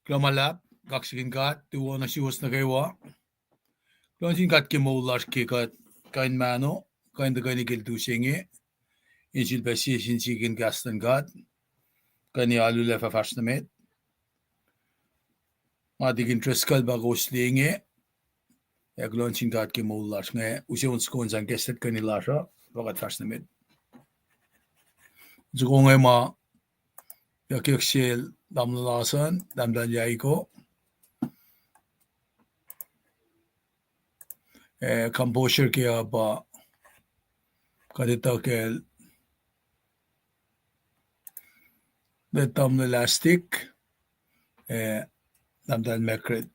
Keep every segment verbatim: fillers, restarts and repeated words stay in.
Kuloh ma luhlahp, kaksakihn God, tuwo nuh suwos nuh kwewa. Kuloh nuh sin God ke moul lasr ke kuht kuh in mahno, kuh in tuhkweni ke lutu se inge, in sifilpac sie sin sihk in kahs luhn God, kuh in alu lac fah fahsr nuh met. Nga tikin Driscoll pa kowos liye inge, ac kuloh nuh sin God ke moul lasr inge, use on soko in sang kastah kuhni lasr uh, pa kuht fahsr nuh met. Soko inge ma, yuckyak sel tamuhlwel Larson, tamuhlwel Yaiko. Eh, composure ke uh pa kuht etuh kacl Tamuhlwel Elastic, eh, tamuhlwel Margaret.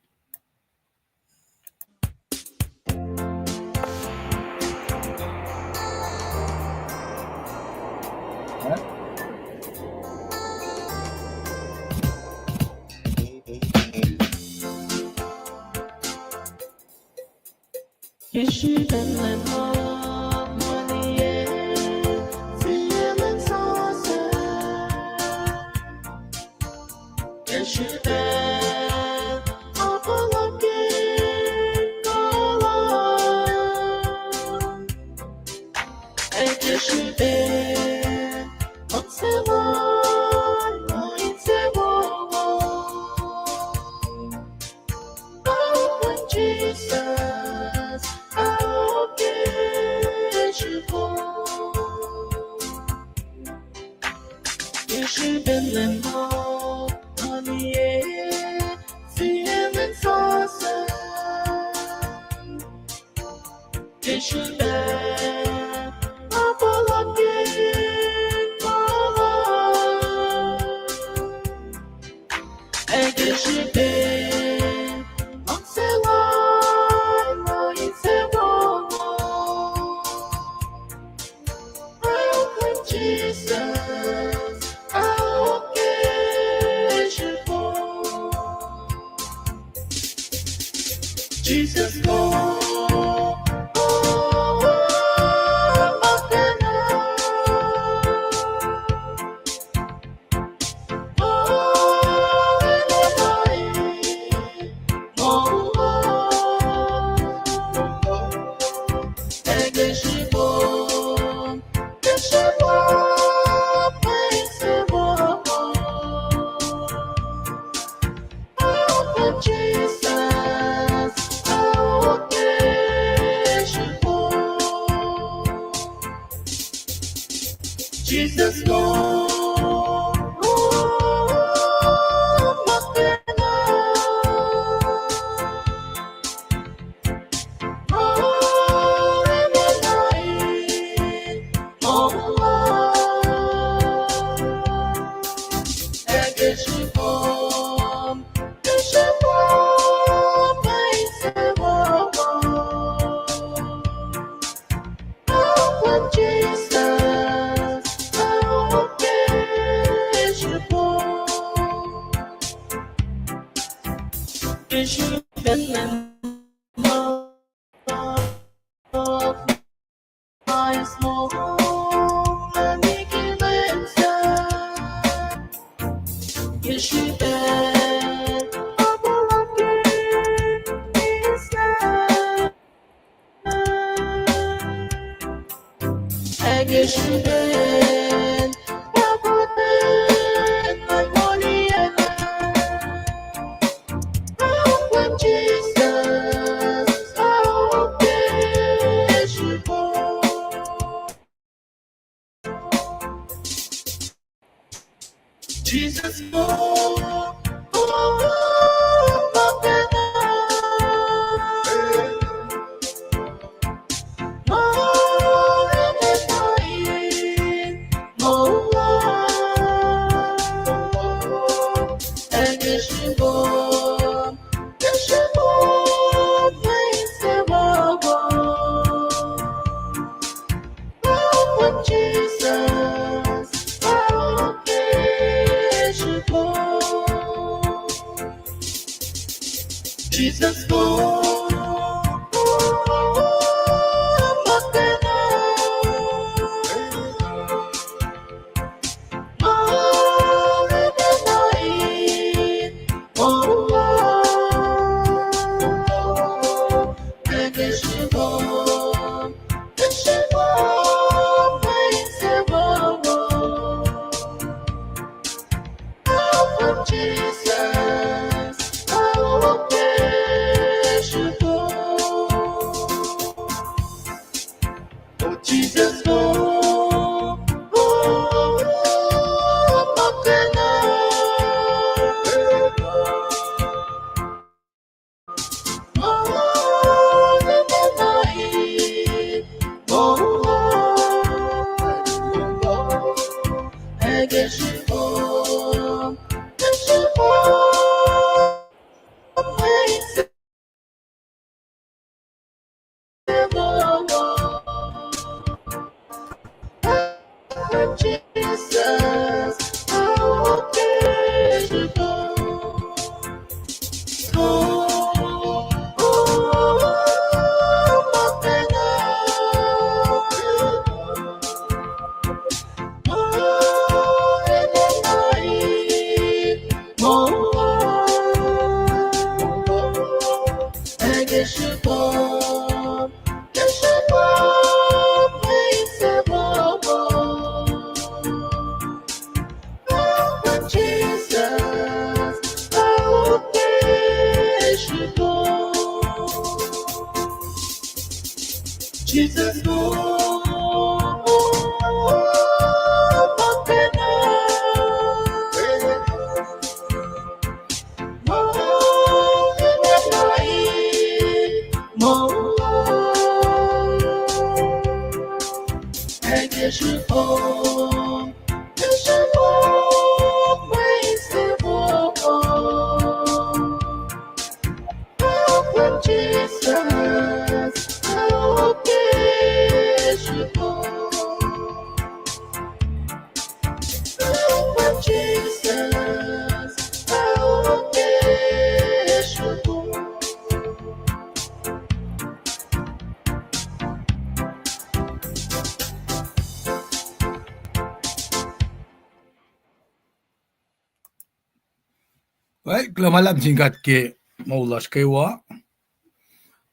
Well, kuloh ma luhlahp nuh sin God ke moul lasr kwewa.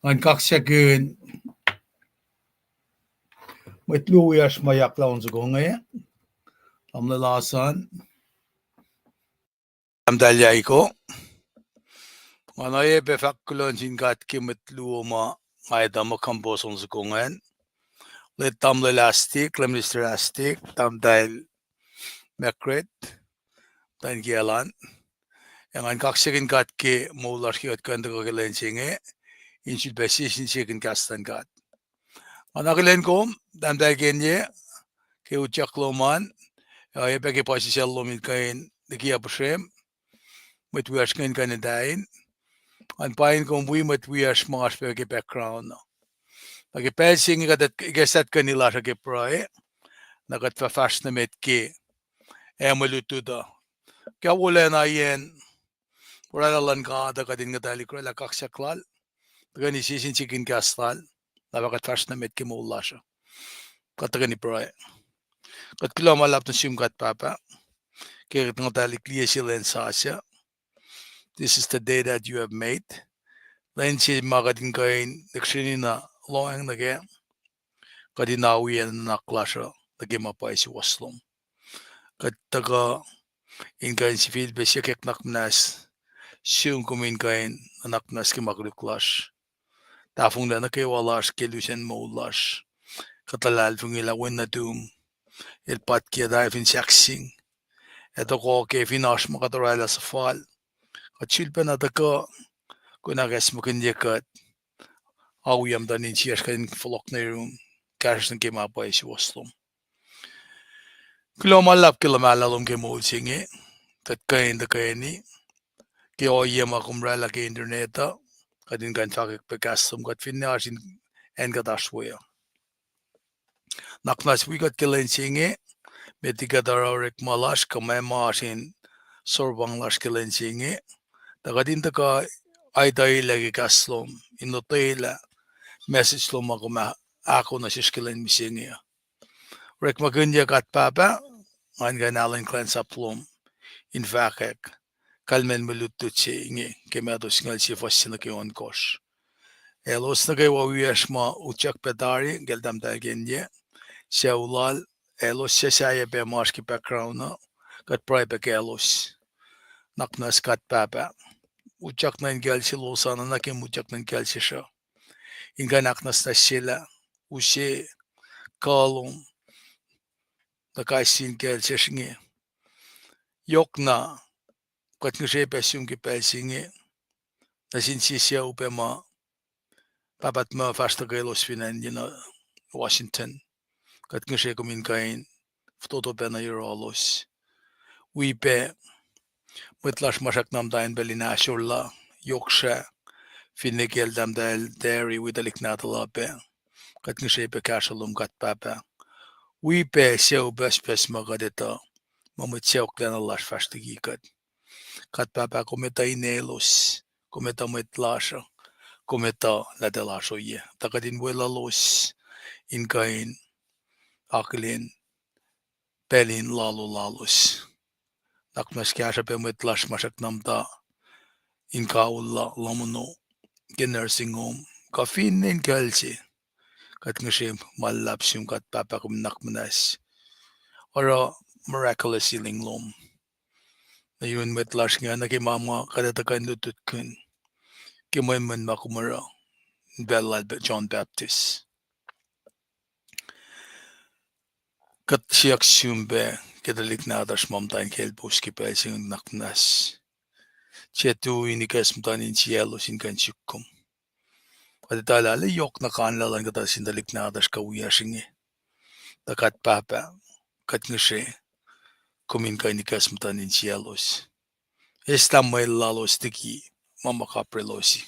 Ngan kaksakihn mwet luo wiyacsr ma yak laun soko inge. Tamuhlwel Lasan, Tahmtahel Yaiko. Nga na oacyacpac fahk kuloh nuh sin God ke mwet luo ma nga etuh muh compose on soko ingacn. Late Tamuhlwel Astik, Lay Minister Astik, Tahmtahel Margaret, Tahmtahel Kielan. Ac ngan kaksakihn God ke moul lasr ke kuht kuh in tuhkuh ke lwen se inge, in sulpac sie sin sie kahs luhn God. Nga na akihlen kom, Tahmtahel Kenye, ke utyak lom an, ac oacyacpac ke puhsisacl lom in kuh in liki apihsrem, mwet wiyacsr inge in kuh in etuh in, ngan pain kom wi mwet wiyacsr ma oasr pac ke background uh. Na ke pacl se inge kuht, ikacslah kuhni lasr uh ke pruhe, na kuht fah fahsr nuh met ke, ac mwe lutlut uh. Ke wolacna iyacn oraclah luhn God uh kuht in nguhtwaclihk oraclah kaksak lal, tuhkweni sie sin sie kahs lal, na pa kuht fahsr nuh met ke moul lasr uh. Kuht tuhkweni pruhe. Kuht kuloh ma luhlahp nuh sum God Pahpah, ke kuht nguhtwaclihk liye sie lwen sasuc. This is the day that you have made. Lwen se ma kuht in kuh in lihksreni na lohacng nuh kac, kuht in awiyac nuhnak lasr uh nuh ke ma pwacye suwohs lom. Kuht tuhkuh in kuh in sifilpac siyuck nuhnak muhnahs sum kom in kuh in nuhnak muhnahs ke ma koluk lasr. Tahfonglac nuh kwewa lasr ke lusacn moul lasr. Kuht luhlahlfongi lah Wen nuhtum El paht kiactwe fin sahkseng, ac tohkoh ke fin oasr ma kuht oraclah suhfal. Kuht sulpacna tuhkuh, kuh in ahkacsmakihnye kuht, awiyac muhtuhn insiyacsr kuht in fohlohk nuh yurum, kahsruhsr nuh ke ma pwacye suwohs lom. Kuloh ma luhlahp ke luhmahlah lom ke moul se inge, kuht kuh in tuhkweni, ke ohiyac ma kom oraclah ke internet uh, kuht in kuh in fahkwack pac kahs lom kuht finne oasr in acn kuht oasr we uh. Nuhnak muhnahs wi kuht ke lwen se inge, met liki kuht oruh orekma lasr kuh ma ma oasr in soropang lasr ke lwen se inge, tuh kuht in tuhkuh aituhilac ke kahs lom, in lotwelah message lom ma kom ahkoo nuh sesr ke lwen mihsenge uh. Orekmakihnyuc God Pahpah, ngan kuh in alu in kuhlwacnsap lom in fahkwack kalmacn mwe lutlut se inge ke Matthew singucul sie fuhs se nuh ke ohnkohsr. Elos nuh kwewa wiyacsr ma utyak pac tari, kacl Tahmtahel Kenye, sucu lal, elos suc sahyac pac ma oasr ke background uh, kuht pruhe pac kaclos. Nuhnak muhnahs God Pahpah, utyak nuh in kacl selos an, nuhnak in utyak nuh in kacl sesr uh, in kuh in ahknwacsnwacsyelah, use kuh lom nuh kais sie in kacl sesr inge. Yohkna, kuht ngihsre pac sum ke pacl se inge, nuh sin sie sucu pac ma pahpah tuhma fahsr tuhkuh elos fin acn ye nuh Washington. Kuht ngihsre kom in kuh in fototo pacna yohrohlos. Wi pac mwet lasr ma srackna muhta in pacl in ahsorlah, yohk srah, finne ke el tahmtahel tari wi tuhlihk nahtuhl uh pac. Kuht ngihsre pac kahsruh lom, God Pahpah. Wi pac sucu pucspucs ma kuht etuh, ma mwet sacohklacna lasr fahsr liki kuht. God Pahpah, kom etuh in elos, kom etuh mwet lasr uh, kom etuh lah tuh lasr oyac. Tuh kuht in weluhlos in kuh in akihlen pacl in lalo lalos. Nuhnak muhnahs kahsruh pac mwet lasr ma srackna muhta in kaul lah lohm ono ke nursing home, kuh finne in kucl se. Kuht ngihsre ma luhlahp sum, God Pahpah, kom nuhnak muhnahs oruh miraculous healing lom nuh yurin mwet lasr inge, nuh ke ma ma kuht etuh kuh in lutlutkihn ke mwenmwen ma kom oruh in pacl lal John Baptist. Kuht siyuck sum pac ke tuhlihk nahtuhsr ma muhta in kaclpous ke pacl se inge, nuhnak muhnahs. Tiac tui in ikacs muhtuhn insiyaclos in kuh in suk kom. Kuht etuh lah yohk na kanlah luhn kuhtuh sin tuhlihk nahtuhsr kuh wiyacsr inge. Tuh God Pahpah, kuht ngihsre kom in kuh in ikacs muhtuhn insiyaclos, eslah mwe lalos liki ma ma kaprelosi.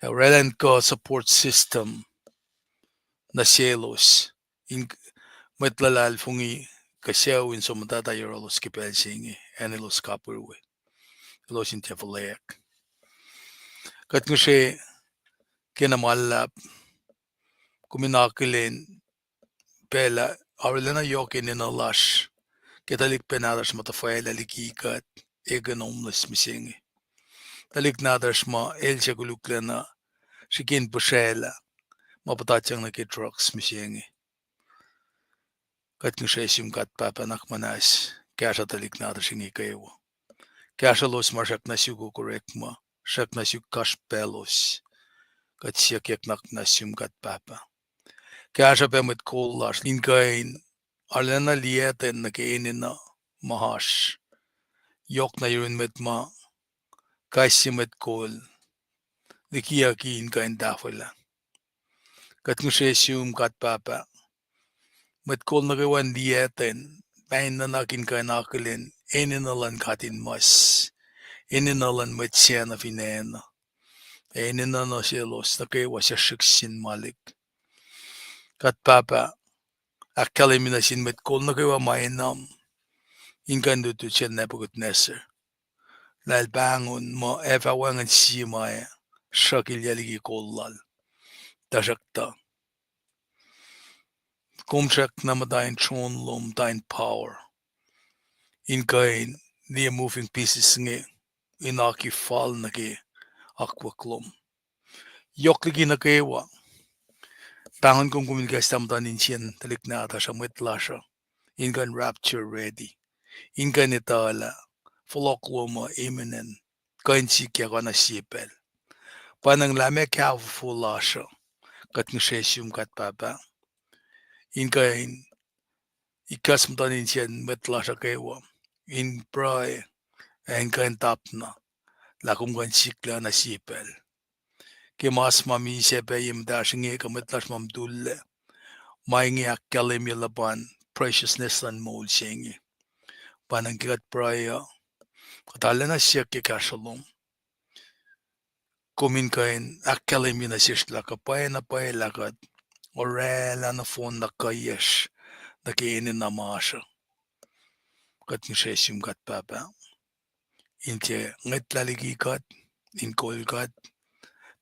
Ac oraclah in kuh support system nuh selos, in mwet luhlahlfongi kuh sucu in som muhtahta yohrohlos ke pacl se inge, acn elos kapihr we, elos in tiac fuhlweack. Kuht ngihsre kena ma luhlahp kom in akihlen pacl uh arulacna yohk enenuh lasr ke tuhlihk pac nahtuhsr ma tuhfwaclah liki kuht, ekihn homeless mihsenge, tuhlihk nahtuhsr ma el suc koluklacna srihke in pihsraclah, ma puhtatyang nuh ke drugs mihsenge. Kuht ngihsre sum God Pahpah, nuhnak muhnahs, kahsruh tuhlihk nahtuhsr inge kwewa. Kahsrwelos ma srackna suk orekma, srackna suk kasrpaclos. Kuht siyuckyuck nuhnak muhnahs sum God Pahpah, kahsruh pac mwet kol lasr in kuh in arulacna liyacten nuh ke enenuh ma oasr, yohk na yurin mwet ma kais sie mwet kol likiyucki in kuh in tahfwelah. Kuht ngihsre sum God Pahpah, mwet kol nuh kwewa in liyacten, pain nuhnak in kuh in akihlen enenuh luhn katinmas, enenuh luhn mwet sacna fin acn uh, ac enenuh nuh selos nuh kwewa suc srihk sin malik. God Pahpah, ahkkahlwemye nuh sin mwet kol nuh kwewa ma enam in kuh in lutlut sel Nebuchadnezzar, lah el pahngon muh ac fah wacngihn sie ma ac sruhkihlyac liki kol lal. Tuhsruhktuh kom srackna muhta in tron lom, muhta in power, in kuh in liye moving pieces inge in occupy fal nuh ke akwuck lom. Yohk liki nuh kwewa, pahngon kom, kom in ikacslah muhtuhn insiyacn tuhlihk nahtuhsr uh, mwet lasr uh, in kuh in rapture ready, in kuh in etuh lah fohlohk lom uh imminent, kuh in sikyak oacna sie pacl. Pwacnwacng lah meac kahfofo lasr uh, kuht ngihsre sum God Pahpah, in kuh in ikacs muhtuhn insiyacn mwet lasr uh kwewa, in pruhe, ac in kuh in tapna lah kom kuh in sikla na sie pacl. Ke mas ma misac pac ye muhtahsr inge kuh mwet lasr ma mutullac, ma inge ahkkahlwemye luhpan preciousness luhn moul se inge. Pwacnwacng ke kuht pruhe uh, kuht arulacna siyuck ke kahsruh lom, kom in kuh in ahkkahlwemye nuh sesr lah kuh pwacye na pwacye lah kuht oraclah nohfohn na kuhiyacsr nuh ke enenuh ma oasr uh. Kuht ngihsre sum God Pahpah, in tiac ngwetlah liki kuht, in kol kuht,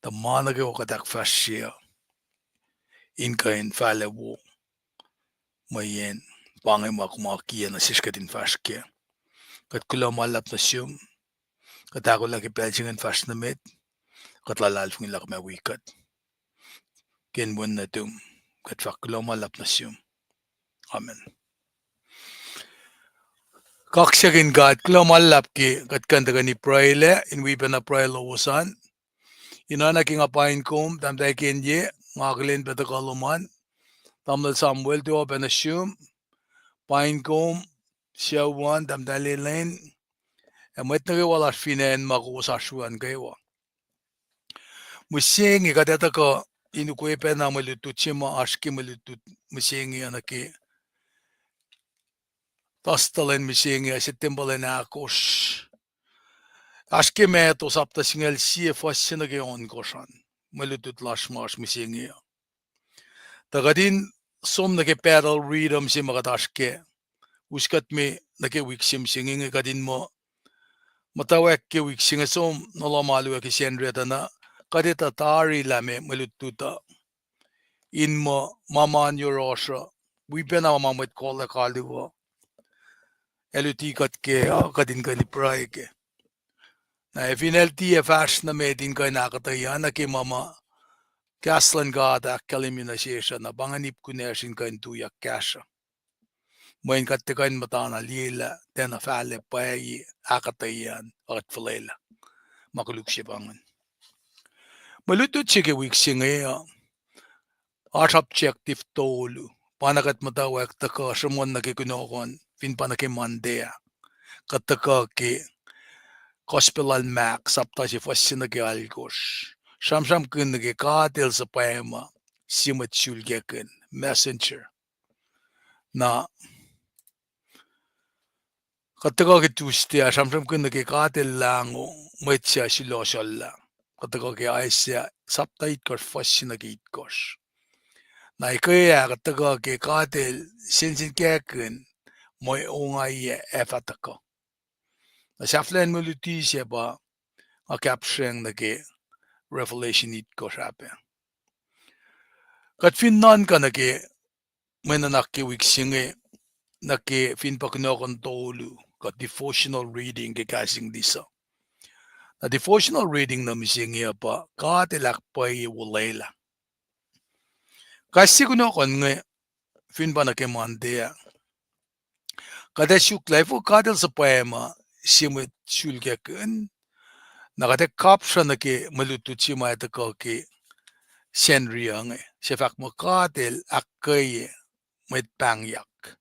tuh ma nuh kwewa kuht ahkfahsrye uh, in kuh in fahlac wo, mweyen pa inge ma kom akiyac nuh sesr kuht in fahsr kac. Kuht kuloh ma luhlahp nuh sum, kuht ahkolah ke pacl se inge in fahsr nuh met, kuht luhlahlfongi lah kom ac wi kuht. Ke inen nuhtum, kuht fahk kuloh ma luhlahp nuh sum. Amen. Kaksakihn God, kuloh ma luhlahp ke kuht kuh in tuhkweni pruhelac, in wi pacna pruhe lowos an. In oacna ke nga pain kom, tahmtahel Kenye, nga akihlen pac tuhkuh lom an, tamuhlwel Samuel, tuh oacpacna sum, pain kom, sucu an, tahmtahel Elaine, ac mwet nuh kwewa lasr fin acn ma kowos oasr wi an kwewa. Mihsenge kuht etuh kuh in ukwe pacna mwe lutlut se ma oasr ke mwe lutlut mihsenge uh nuh ke Tuhstuh lwen mihsenge uh, Septempuh lwen ahkosr. Oasr ke Mattu sapta singucul sie, fuhs se nuh ke ohnkohsr an. Mwe lutlut lasr ma oasr mihsenge uh. Tuh kuht in som nuh ke battle rhythm se ma kuht oasr kac. Us kuht me nuh ke wik se mihsenge inge, kuht in muh muhtwacwacack ke wik se inge som nuh lohm alu uh ke Sacnri uh tuh na kuht etuh tari lah meac mwe lutlut uh. In muh ma ma in yohrohsr uh, wi pacna ma ma mwet kohlack alu uh ac luti kuht kac uh, kuht in kuh in pruhe kac. Na ac fin el tiac fahsr nuh met in kuh in ahkuhtweyac nuh ke ma ma kahs luhn God ahkkahlwemye nuh sesr uh, na pa ingacn ip kunacsr in kuh in tuyak kahsruh. Mweyen kuht tiac kuh in muhtana liyelah tiacna fahlac pwacye ahkuhtweyac an, kuht fuhlwelah ma koluk se pa ingacn. Mwe lutlut se ke wik se inge uh, oasr objective tolu. Pa na kuht muhtwacwacack tuhkuh sruhmuhn nuh ke kunohkohn, fin pa nuh ke Monday ah. Kuht tuhkuh ke Gospel lal Mark, sapta se, fuhs se nuh ke alkosr. Sramsramkihn nuh ke God El suhpwacma sie mwet sulkakihn, messenger. Na kuht tuhkuh ke Tuesday ah, sramsramkihn nuh ke God El lahngo mwet suc sulohsohllah. Kuht tuhkuh ke Isaiah sapta itkohsr, fuhs se nuh ke itkohsr. Na ekuh ah kuht tuhkuh ke God El sensenkackihn mwe ongaiyac ac fah tuhkuh. Na sahflahiyacn mwe luti se pa nga kapsreng nuh ke Revelation itkohsr ah pac. Kuht fin nuhnkuh nuh ke mwe nuhnak ke wik se inge, nuh ke fin pa kunohkohn tolu, kuh devotional reading ke kahs English uh. Na devotional reading nuh mihsenge uh pa God El ahkpwacye olwelah. Kahs se kunohkohn inge, fin pa nuh ke Monday ah, kuht ac suk lah efuh God El suhpwacma sie mwet sulkakihn. Na kuht ac kapsra nuh ke mwe lutlut se ma tuhkuh ke Sacnri uh inge, se fahk muh God El ahkkweye mwet pahngyak.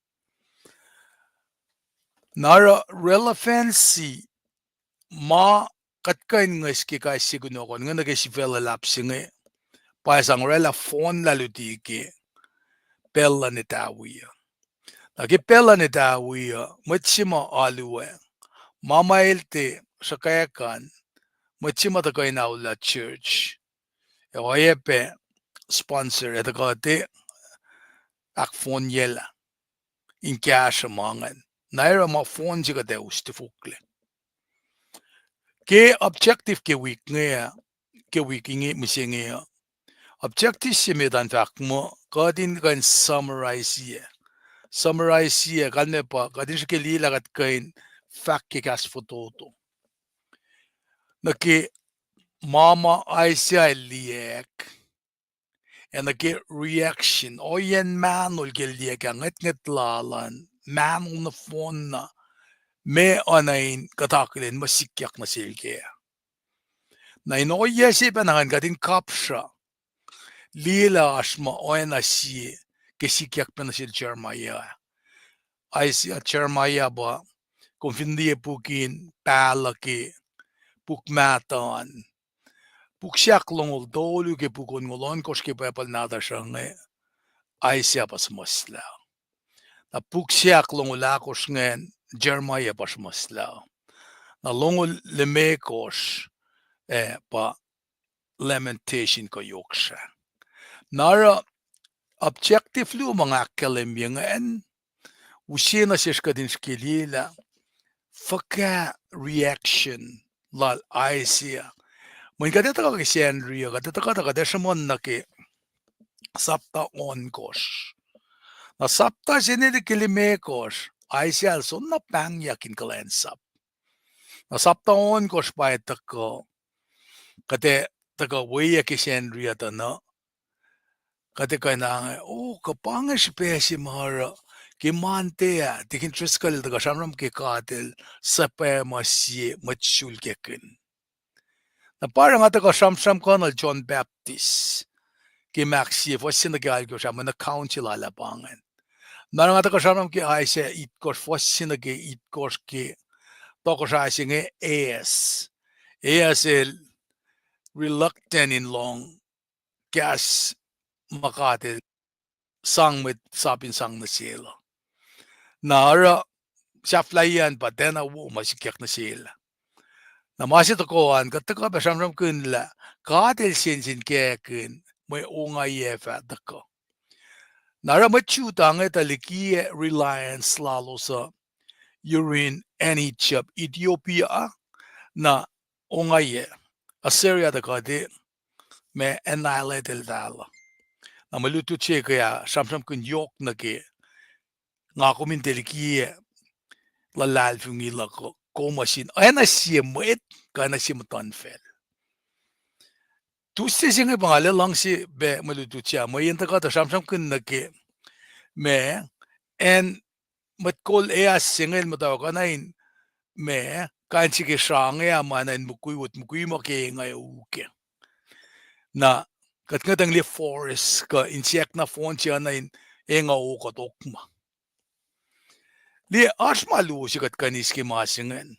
Na oruh relevancy ma kuht kuh in ngihs ke kahs se kunohkohn inge nuh ke sifac luhlahp se inge, pa sang oraclah fohnlah luti ke pacl luhn etawi uh. Na ke pacl luhn etawi uh, mwet se ma alu ah, ma ma el tiac sruhkwack an, mwet se ma tuhkuh in aullah church, ac oacyacpac sponsor ac tuhkuh tiac ahkfohnyelah in kahsruh ma ingacn. Na oruh ma fohn se kuht ac us tifoklac. Ke objective ke wik inge, ke wik inge mihsenge uh, objective se met an fahk muh kuht in kuh in summarize-i, summarize-i kalmac pa kuht in srihke liyelah kuht kuh in fahk ke kahs fototo nuh ke ma ma Isaiah el liyacack, ac nuh ke reaction, ohiyacn mahnol ke el liyacack ah, ngwetngwet lal an, mahnol nohfohn na, meac oacna in kuht akihlen muh sikyak nuh sel kac. Na in ohiyac se pacna ngan kuht in kapsra liyelah oasr ma oacna sie ke sikyak pac nuh sel Jeremiah. Isaiah, Jeremiah pa, kom fin liye puk in pahluh ke puk mahtuh an, puk se ahklongoul tolu ke puk onngoul ohnkohsr ke Bible nahtuhsr uh inge, Isaiah pa suhmuhslah. Na puk se ahklongoul ahkosr ingacn, Jeremiah pa suhmuhslah. Na longoul limekohsr, eh, pa Lamentation kuh Yohk Srah. Na oruh objective luo ma nga ahkkahlwemye ingacn, use nuh sesr kuht in srihke liyelah fuhkah reaction lal Isaiah. Mweyen kuht ac tuhkuh ke Sacnri uh, kuht ac tuhkuh tuh kuht ac sruhmuhn nuh ke sapta ohnkohsr. Na sapta se inge nuh ke limekohsr, Isaiah el soenna pahngyak in kuhlwacnsap. Na sapta ohnkohsr pa ac tuhkuh, kuht ac tuhkuh weyac ke Sacnri uh tuh na, kuht ac kuh in, o, kuh pa inge srihpac se ma oruh ke Monday ah, Tikin Driscoll el tuhkuh sramsram ke God El suhpwacma sie mwet sulkakihn. Na pa oruh nga tuhkuh sramsram kuh nuhl John Baptist ke Mark sie, fuhs se nuh ke alkosr ah, mwe nuh council lal ah pa ingacn. Na oruh nga tuhkuh sramsram ke Isaiah itkohsr, fuhs se nuh ke itkohsr ke tohkohsrah se inge Ahaz. Ahaz el reluctant in lohng kahs ma God El sang mwet sap in sang nuh sel uh. Na oruh sahflahiyac an pa tiacna wo ma sikyak nuh sel. Na ma se tohkoh an, kuht tuhkuh pac sramsramkihn lah God El sensenkackihn mwe ongaiyac fah tuhkuh. Na oruh mwet Judah inge tuh likiyac reliance lalos uh yurin acn Egypt, Ethiopia, na ongaiyac Assyria tuh kuht, ma annihilate eltahl uh. Na mwe lutlut se ke ah sramsramkihn yohk nuh ke nga kom in tiac likiyac luhlahlfongi luhk uh, kom uh sin oacna sie mwet kuh oacna sie muhtuhnfacl. Tuesday se inge pa nga arlac luhngse pac mwe lutlut se ah, mweyen tuhkuh tuh sramsramkihn nuh ke ma, acn mwet kol ah se inge el muhtwacwacack na in ma, kain se ke srange ah ma na in mukwi wot mukwi ma ke enga u kac. Na kuht inge tuh liye forest kuh insack na fohn se na in enga u kuh tokma. Liye oasr ma luo se kuht kuh in eis ke ma se ingacn.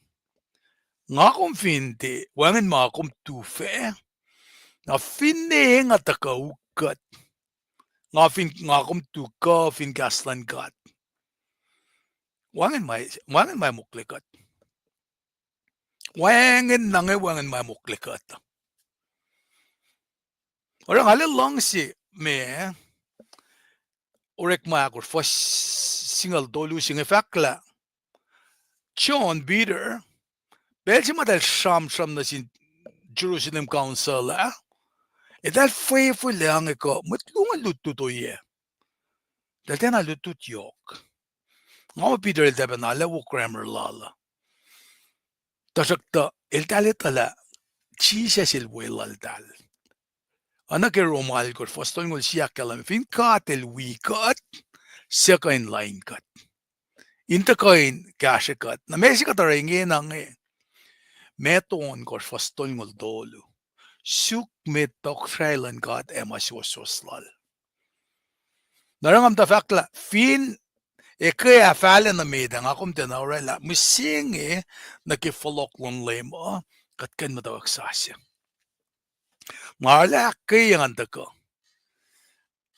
Nga kom fin tiac wacngihn ma kom tufac, na finne enga tuhkuh u kuht, nga fin, nga kom tuh kuh fin kahs luhn God, wacngihn ma, wacngihn ma mokle kuht. Wacngihn na inge wacngihn ma mokle kuht. Oruh nga arlac luhngse ma Orekma ahkosr fuhs singucul tolu se inge fahk lah John Peter, pacl se ma eltahl sramsram nuh sin Jerusalem Council ah, eltahl fwefwelac inge kuh mwet luo inge lutlut oyac. Eltahl tiacna lutlut yohk. Nga muh Peter el tiac pacna arlac wo grammar lal uh. Tuhsruhktuh eltahl etuh lah Jisus el weluhltahl. Oacna ke Rom alkosr fuhs tolngoul sie ahkkahlwemye, fin God el wi kuht, suc kuh in lain kuht? In tuhkuh in kahsrwe kuht. Na ma se kuht oruh ingena inge, Matthew ohnkohsr fuhs tolngoul tolu. Suk met tohkohsrahi luhn God ac ma suwohswohs lal. Na oruh nga muhta fahk lah fin eke ah fahlac nuh met ah, nga kom tiacna orwaclah mihsenge nuh ke fohlohk luhn Leum uh, kuht kuh in muhtwacwacack sasuc. Nga arlac ahkkweye ngan tuhkuh.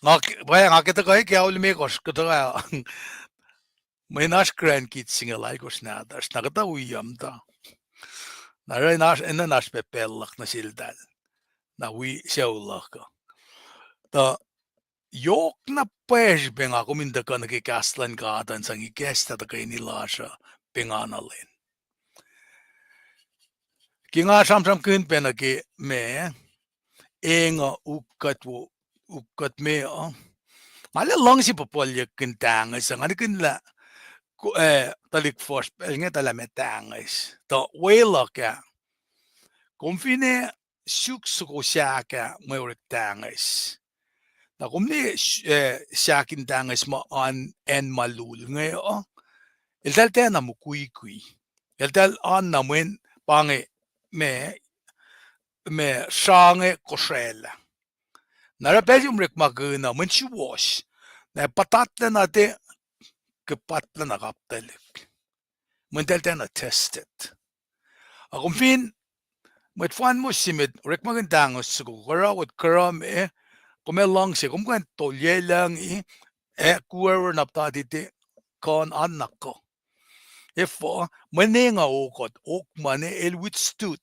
Nga, pwacye nga ke tuhkuh ke ao limekohsr kuhtuh, mweyen oasr grandkids singucul alkosr nahtuhsr, na kuhtuh wi muhta. Na oruh enenuh in oasr pac pacl luhk nuh seltahl. Na wi sucu luhk uh. Tuh yohk na pwacye srihpac nga kom in tuhkuh nuh ke kahs luhn God an sang ikacslah tuhkweni lasr uh, pengana lwen. Ke nga sramsramkihn pac nuh ke ma, enga uk kuht wo, uk kuht me uh, nga arlac luhngse puhpuhlyuckkihn tangis uh, nga nihkihn lah, eh, tuhlihk fuhsr pacl inge tuh lah ma tangis. Tuh weluhl ah, kom finne suk soko sahk ah mwe orek tangis. Na kom ne, eh, sahk in tangis ma oan acn ma lul inge uh, eltahl tiacna mukwikwi. Eltahl oan na mweyen pa inge ma, ma srange kosraclah. Na oruh pacl se kom orekmakihn uh mweyen suwohs, na puhtatlacna te, ke puhtatlacna kaptuhlihk. Mweyen eltahl tiacna tested. Ac kom fin mwet fanmos se met orekmakihn tangis soko, kuhruh wot kuhruh me, kom ac luhngse, kom kuh in tolyac lucngi, ac kuh wor na puhtati te kuh in oan na kuh. Efuh, mweyen enga okot, oak ma ne el withstood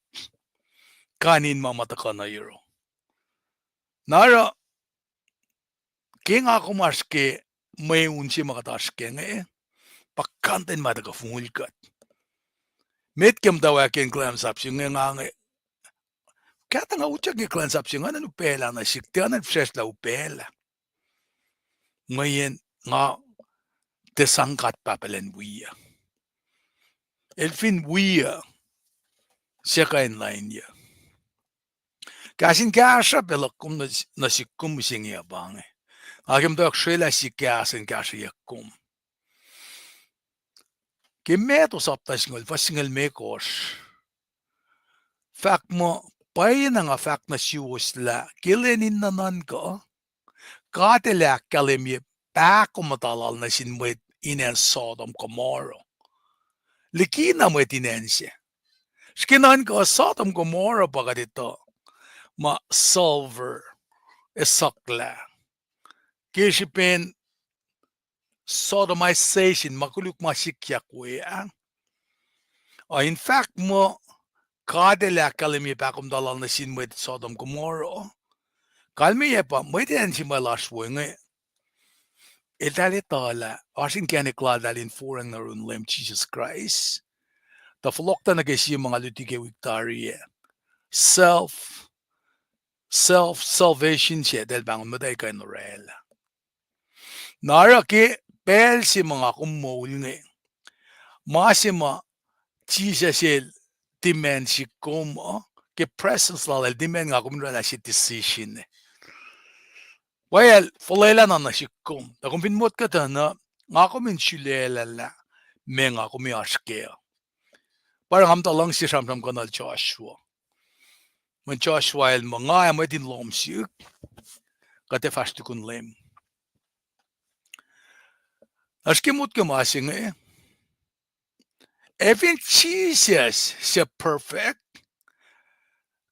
kain in ma ma tuhkuh nuh yohrohl. Na oruh, ke nga kom oasr ke mweun se ma kuht oasr kac inge, pa content ma tuhkuh fongul kuht. Met ke muhtwacwacack in kuhlwacnsap se inge nga inge, kahtuh nga utyak ke kuhlwacnsap se inge, nga nuh upaclah nuh sihk, tiac nga fihsrwacsr lah upaclah. Mweyen nga tiac sang God Pahpah Elan wi uh. El fin wi uh, suc kuh in lain uh? Kahs in kahsruh pac luhk kom nuh, nuh sihk kom mihsenge uh pa inge. Nga ke muhtwacwacack srwaclah sie kahs in kahsrweyuck kom. Ke Matthew sapta singucul, fuhs singucul limekohsr, fahk muh, pwacyena nga fahk nuh suwos lah ke lwen in nuhnuhnkuh, God El ahkkahlwemye pahkomuhta lal nuh sin mwet in acn Sodom Gomorrah, likina mwet in acn se. Srihke nuhnkuh Sodom Gomorrah pa kuht etuh muh sulfur, esuhklah. Ke srihpen sodomization, ma koluk ma sikyak we ah. Uh, in fact, muh God El ahkkahlwemye pahkomtahel lal nuh sin mwet Sodom Gomorrah. Kalmeyac pa mwet acn se ma el oasr we inge, eltahl etuh lah oasr inkacnek laltahl in forang nuh yurin Leum Jisus Kraist, tuh fohlohkta nuh ke sie ma nga luti ke wik tari ah, self, self salvation se eltahl pahngon muhta kuh in orwaclah. Na oruh ke pacl se ma nga kom moul inge, ma se ma Jisus El demand sihk kom uh, ke presence lal El demand nga kom in orwaclah se decision. Pwacye El fuhlwelah na nuh sihk kom, tuh kom fin motko tuh na, nga kom in sulaclah lah meac nga kom oasr kac uh. Pa oruh nga muhta luhngse sramsram kuhnuhl Joshua. Mweyen Joshua el muh nga ac mwet in lohm sihk, kuht ac fahsr tukun Leum. Na srihke motko ma se inge, ac fin Jisus suc perfect,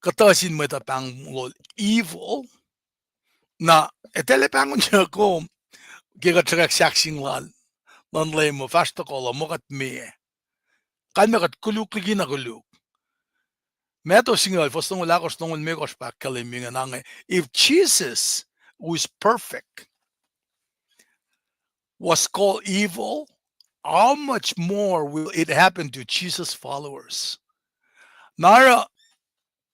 kuhtuh sin mwet uh pahngon evil, na eltahl ac pahngon kom ke kuht sruhkwack sahkseng lal luhn Leum uh, fahsr tohkohl uh, muh kuht meac. Kalmac kuht koluk liki na koluk. Matthew singucul, fuhs longoul ahkosr, longoul limekohsr pa ahkkahlwemye ingena inge, if Jesus, who is perfect, was called evil, how much more will it happen to Jesus' followers? Na oruh,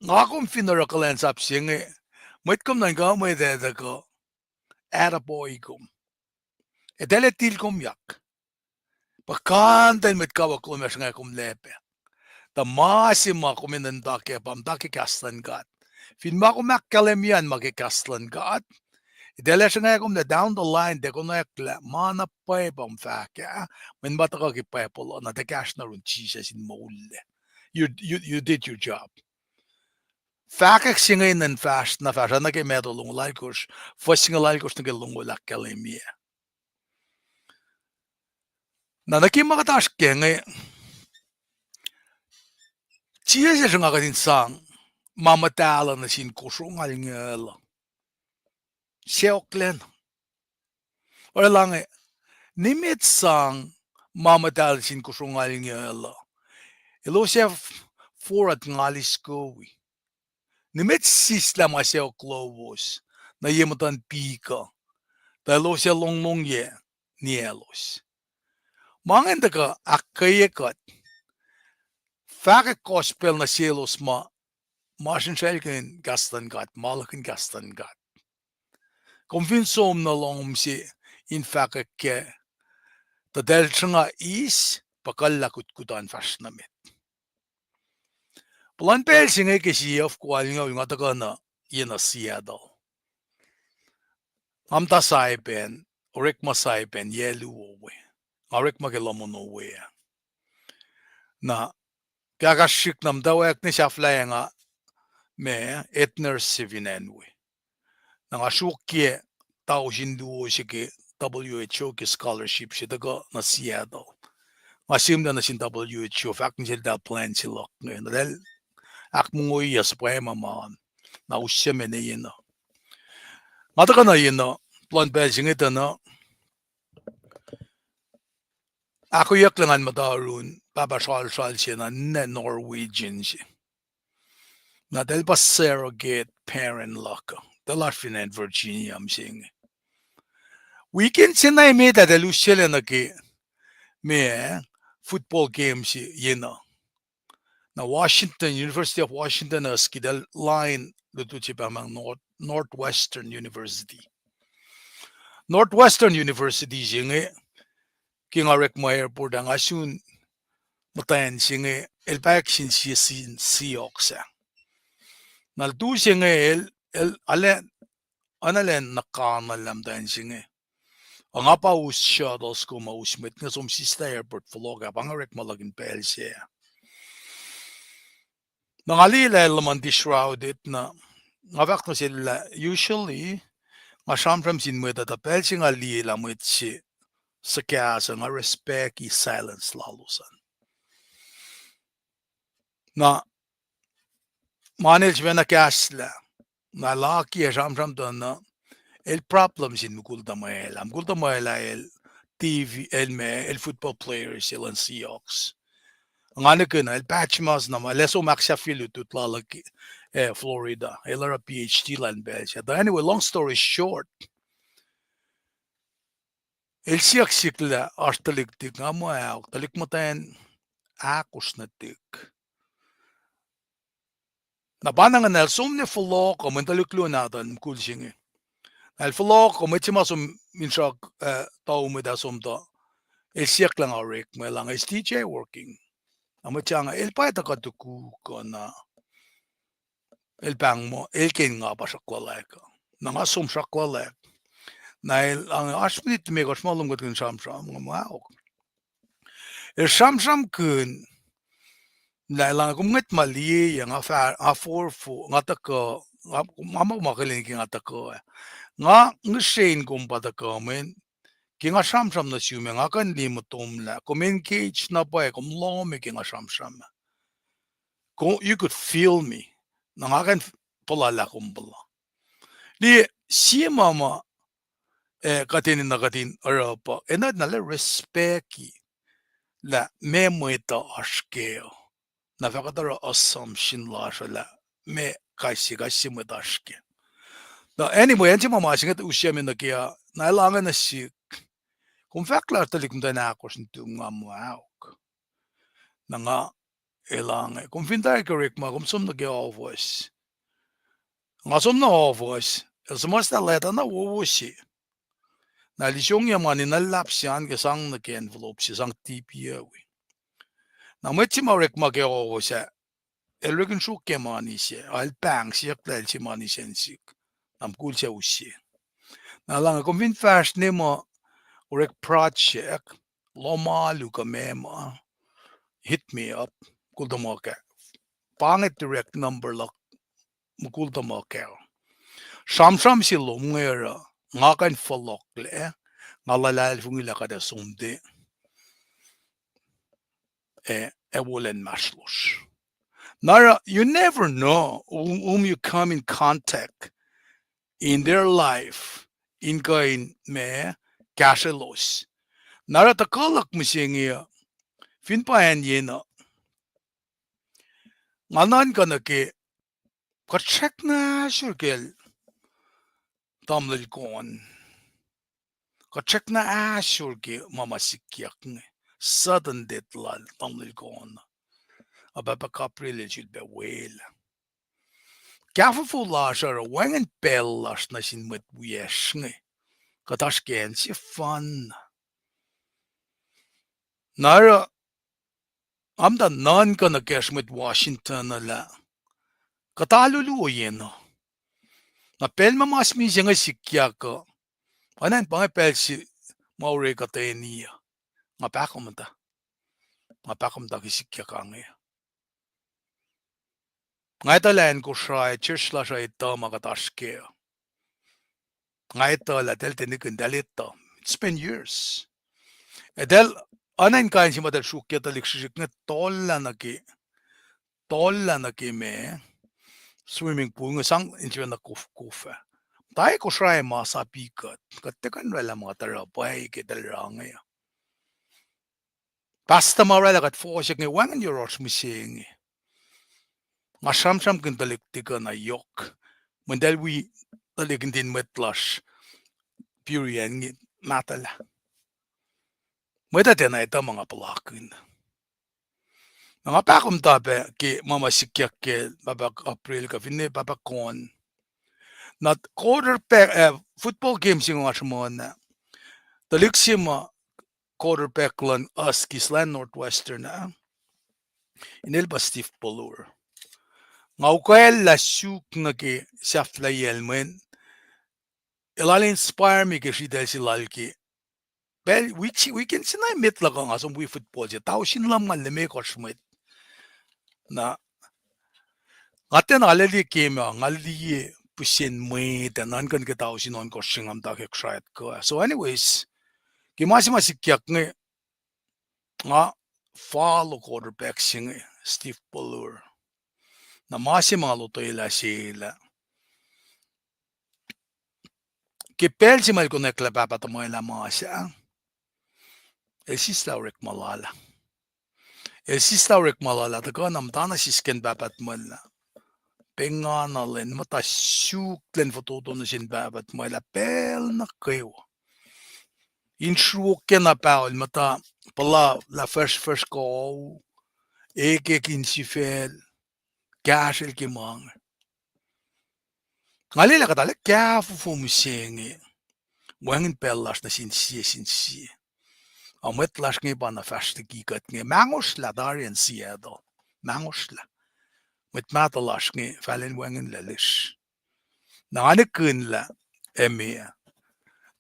nga kom fin oruh kuhlwacnsap se inge, mwet kom nuhnkuh mwet ac tuhkuh, attaboy kom. Eltahl ac til komyak. Puhkantwen mwet kawuck lom ac sruhnga kom lacpac. Tuh ma se ma kom enenuh in muhta kac pa muhta ke kahs luhn God. Fin ma kom ahkkahlwemye an ma ke kahs luhn God, eltahl ac sruhnga kom lah down the line, tiac konwacack lah ma na pwacye pa kom fahk ah, mweyen ma tuhkuh ke Bible uh, na tiac kahsruh nuh yurin Jisus in moullac. You, you, you did your job. Fahkwack se inge in fahsr, na fahsr nuh ke Matthew longoul alkosr, fuhs singucul alkosr nuh ke longoul ahkkahlwemye. Na nuh ke ma kuht oasr kac inge, Jisus El sruhnga kuht in sang ma muhtahl uh nuh sin kosro ngalngucul uh. Sacohklacna. Oruh lah inge, nimet sang ma muhtahl nuh sin kosro ngalngucul uh, elos ac forut ngal iskowi. Nimet sislah ma sacohk lowos nuh ye muhtuhn pik uh, tuh elos ac longlongyac niyaclos. Ma ingacn tuhkuh ahkkweye kuht fahkwack gospel nuh selos ma masrinsraclkihn kahs luhn God, ma luhkihn kahs luhn God. Kom fin som nuh lohm se in fahkwack kac, tuh eltahl sruhnga eis, puhkuhllah kutkut an fahsr nuh met. Puhlan pacl se inge ke sie of kualngoul nga tuhkuh nuh ye nuh Seattle. Nga muhta Saipan, orekma Saipan yac luo we. Nga orekma ke lohm ono we ah. Na kahkahsrihk na muhtwacwacack ne sahflahiyac nga ma head nurse se fin acn we. Na nga sruokyac tausin luo se ke W H O ke scholarship se tuhkuh nuh Seattle. Nga sihmlac nuh sin W H O, fahk nuh seltahl plan se luhk inge. Na eltahl ahkmongoiyuc suhpwacma ma an. Na usyac me ne yenuh. Nga tuhkuh nuh yenuh, puhlan pacl se inge tuh na ahkoeyucklac ngan muhta yurin pahpah sralsral se na ninac Norwegian se. Na eltahl pa surrogate parent luhk uh. Eltahl oasr fin acn Virginia mihsenge. Weekend se na emet ah eltahl usaclac nuh ke meac, football game se yenuh. Na Washington, University of Washington uh ski eltahl lain lutlut se pahngpahng North, Northwestern University. Northwestern University se inge, ke nga orekma airport ah nga sun muhtwacn se inge, el pahyuck sin sie sin Seahawks ah. Na lutu se inge el, el, alan, analan nuh kanuhllah muhtwacn se inge. Ac nga pa us shuttles kom ac us mwet inge som sislah airport fohlohk ah, pa nga orekma luhk in pacl se ah. Na nga liye lah el luhman dish routed na, nga fahk nuh sel lah usually nga sramsram sin mwet uh, tuh pacl se nga liye lah mwet se suhkahs uh, nga respecti silence lalos an. Na ma inel sifacna kahslah, na el akiyac sramsram tuh na, el problem sin mukul tuhmwacl ah. Mukul tuhmwacl ah el TV, el ma, el football player se luhn Seahawks. Nga nihkihn el patch mas na ma, el ac som ahksahfye lutlut lal ke, eh, Florida. El oruh PhD lal pacl se. Tuh anyway, long story short, el siyuck sihk lah oasr tuhlihk tik, nga muh ahok, tuhlihk muhtwacn ahkosr nuh tik. Na pa na ingacn el som nuh fohlohk uh, mweyen tuhlihk luo nahtuhl mukul se inge. Na el fohlohk uh, mwet se ma som in sruhk, eh, tau mwet ah som tuh, el siyuck lah nga orekma, el ah, is D J working? Na mwet se inge, el pa tuhkuh tukuk uh na el pahng muh el ke nga pa sruhk luhlahlfongi uh. Na nga som sruhk luhlahlfongi. Na el ah, oasr minit limekohsr ma lom kuht in sramsram, nga muh ahok. El sramsramkihn lah elan, kom ngwet ma liye, nga fah, nga forfor, nga tuhkuh, nga, nga muh ma akihlen ke nga tuhkuh. Nga ngihsre in kom pa tuhkuh mweyen ke nga sramsram nuh sum ah, nga kuh in liye muhtom lah kom engage na pwacye, kom lohm ke nga sramsram ah. Ko, you could feel me. Na nga kuh in puhla lah kom puhla. Liye, sie ma ma, eh, kuht enenuh kuht in oruh pa, enenuh na lah respect-i lah meac mwet uh oasr kac. Na fah kuht oruh assumption lasr uh lah meac kais sie, kais sie mwet oasr kac. Na anyway, acn se ma ma se inge usyac me nuh ke ah, na el ah inge nuh sihk, kom fahk lah tuhlihk muhtwacn ahkosr nuhtum, nga muh ahok. Na nga, el ah inge, kom fin tari ke orekma, kom som nuh ke ohfohs. Nga som nuh ohfohs, el suhmuhslah leta na wowo se. Na el isongyac mani na luhlahp se an ke sang nuh ke envelope se, sang tipi uh wi. Na mwet se ma orekma ke ohfohs ah, el orek in sruokyac mani se, el pahng siyuck lah el sie mani se in sihk. Na mukul sac use. Na el ah inge, kom fin fahsr ne muh orek project, lohm alu kuh meac ma, hit me up, mukul tuhmuhk ah. Pa inge direct number luhk, mukul tuhmuhk ah. Sramsram se lom inge oruh, nga kuh in fohlohklac, nga luhlahlfongi lah kuht ac som tuh, eh, ac wolacna inmahsrlosr. Na oruh, you never know whom, whom you come in contact in their life, in kuh in ma kahsrwelos. Na oruh tuhkuh luhk mihsenge uh, fin pa acn yen uh, nga nuhnkuh nuh ke, kuht srackna ahsor kacl tamuhlwel Kohn. Kuht srackna ahsor ke ma ma sikyak inge, sudden death lal tamuhlwel Kohn. Ac Pahpah Gabriel el sulpac welah. Kahfofo lasr uh oruh wacngihn pacl lasr nuh sin mwet wiyacsr inge. Kuht oasr ke acn sefanna. Na oruh, nga muhta nuhnkuh nuh kacsr mwet Washington uh lah kuht alu luo yen uh. Na pacl ma mas misac inge sikyak uh, oacna pa inge pacl se ma orekuhtweni uh. Nga pahkomuhta. Nga pahkomuhta ke sikyak inge. Nga etuh lah acn Kosrae, church lasr uh etuh ma kuht oasr kac. Nga etuh lah eltahl tiac nihkihn, eltahl etuh. It's been years. Eltahl, oacna in kain se ma eltahl sruokyac tuhlihk srihsrihk inge, tollah nuh ke, tollah nuh ke ma, swimming pool inge, sang insiyacn na kofkof ah. Muhta Kosrae ma sapi kuht, kuht tiac kuh in oraclah ma kuht oruh pwacye ke eltahl oruh inge. Pastor ma oraclah kuht fohsack inge, wacngihn yohrohsr mihsenge. Nga sramsramkihn tuhlihk tikuh na yohk. Mweyen eltahl wi tuhlihk nuhtin mwet lasr Burey an inge, mahtuhlah. Mwet uh tiacna etuh ma nga puhlakihn. Na nga pahkomuhta pac ke ma ma sikyak ke Pahpah Gabriel kuh finne Pahpah Kohn. Na quarterback, eh, football game se nga sruhmuhn ah, tuhlihk se ma quarterback luhn Huskies luhn Northwestern ah, inel pa Steve Bellore. Nga ukwacllah suk nuh ke sahflahiyacl mweyen el inspire me ke sritacl se lal ke pacl, week se, weekend se na emet luhk uh nga som wi football se, tausin lumngaul limekohsr mwet. Na nga tiacna laliye game uh, nga liye pihsen mwet ac nuhnkuh ke tausin ohnkohsr se nga muhta ke Kosrae kuh. So anyways, ke ma se ma sikyak inge, nga follow quarterback se inge, Steve Bellore. Na ma se ma nga lotwelah se lah ke pacl se ma el konwacack lah pahpah tuhmwacl ah mas ah, El sislah orekma lal ah. El sislah orekma lal ah, tuhkuh na muhtana sisken pahpah tuhmwacl ah. Pengana lwen, muhta suk lwen fototo nuh sin pahpah tuhmwacl ah pacl nuh kwewa. In sruokyac na pahol, muhta puhla lah fahsrfahsr kuh, ekek in sifacl, kahsrwel ke ma inge. Nga lwelah kuht arlac kahfofo mihsenge, wacngihn pacl lasr nuh sin sie sin sie. A mwet lasr inge pa na fahsr liki kuht inge, mangosrlah tari in Seattle. Mangosrlah. Mwet mahtuh lasr inge fahlen wacngihnlac lasr. Na nga nihkihn lah, ac meac.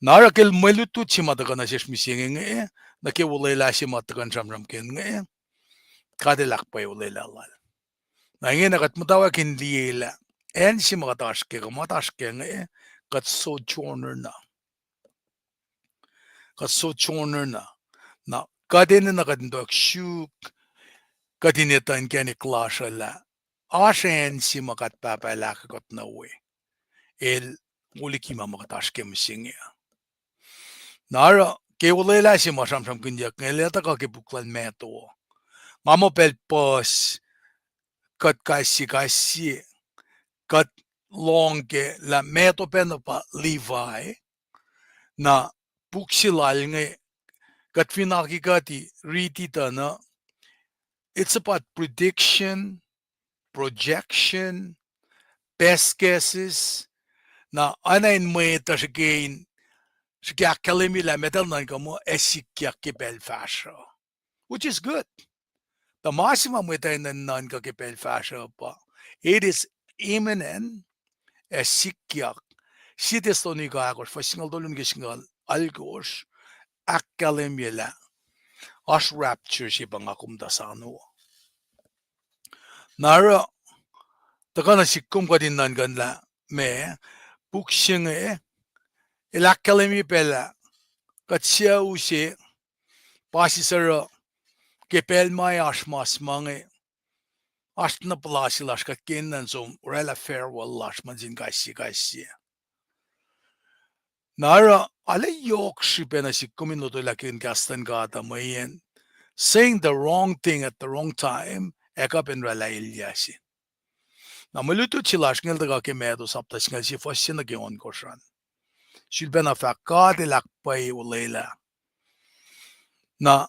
Na oruh ke mwe lutlut se ma tuhkuh nuh sesr mihsenge inge, nuh ke olwelah se ma tuhkuh in sramsramkihn inge, God El ahkpwacye olwelah lal. Na ingena kuht muhtwacwacack in liyelah acn se ma kuht oasr kac, kuh ma kuht oasr kac inge, kuht sojourner na. Kuht sojourner na. Na kuht enenuh kuht in tok suk, kuht in etuh inkacnek lasr uh lah oasr acn se ma God Pahpah El ahkkuht nuh we. El wo liki ma ma kuht oasr kac mihsenge. Na oruh ke olwelah se ma sramsramkihnyuck inge, el ac tuhkuh ke puk lal Matthew. Nga muh pacl puhs, kuht kais sie, kais sie, kuht lohng ke lah Matthew pacna pa Levi. Na puk se lal inge, kuht fin aki kuhti riti tuh na, it's about prediction, projection, best guesses. Na oacna in mwet uh srihke in, srihke ahkkahlwemye lah metal nuhnkuh muh ac sikyak ke pacl fahsruh, which is good. Tuh ma se ma mwet uh enenuh in nuhnkuh ke pacl fahsruh pa, it is imminent, ac sikyak. Sie Thessalonica ahkosr, fuhs singucul tolu nuh ke singucul alkosr, ahkkahlwemye lah oasr rapture se pa nga kom tuh soano. Na oruh, tuhkuh nuh sihk kom kuht in nuhnkuh lah meac, puk se inge, el ahkkahlwemye pacl ah, kuht sucu se, pa sisacruh, ke pacl ma oasr mas ma inge, oasr na puhla se lasr kuht ke enenuh in som oraclah farewell lasr ma nuh sin kais sie, kais sie. Na oruh, arlac yohk srihpac nuh sihk kom in lotwelah ke in kahs luhn God uh mweyen saying the wrong thing at the wrong time ac kuh pacna oraclah elyah se. Na mwe lutlut se lasr inge el tuhkuh ke Matthew sapta singucul sie fuhs se nuh ke ohnkohsr an. Sulpacna fahk God El ahkpwacye olwelah. Na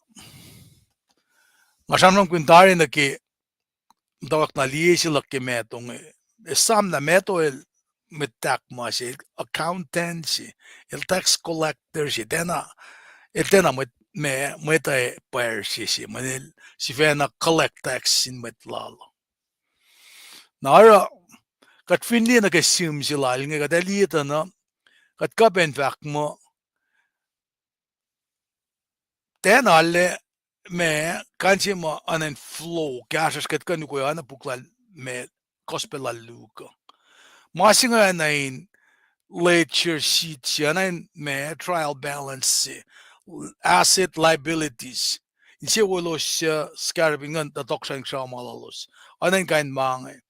nga sramsramkihn tari nuh ke muhtwacwacack na liye se luhk ke Matthew inge. Esam lah Matthew el mwet tahk ma se, accountant se, el tax collector se, tiacna, el tiacna mwet, meac, mwet ac pwacr se se, mweyen el sifacna collect tax sin mwet lal. Na oruh, kuht fin liye nuh ke sihm se lal inge, kuht ac liye tuh na, kuht kuh pac in fahk muh, tiacna arlac, meac, kain se ma oacna in flow, kahsruhsr kuht kuh in ukwe oacna puk lal, meac, gospel lal Luke. Ma se inge oacna in ledger sheet se, oacna in, meac, trial balance se, asset liabilities. Insewowo elos suc scarab in nguhn tuh tohkohsrahi in sruhmuhn lalos. Oacna in kain ma inge.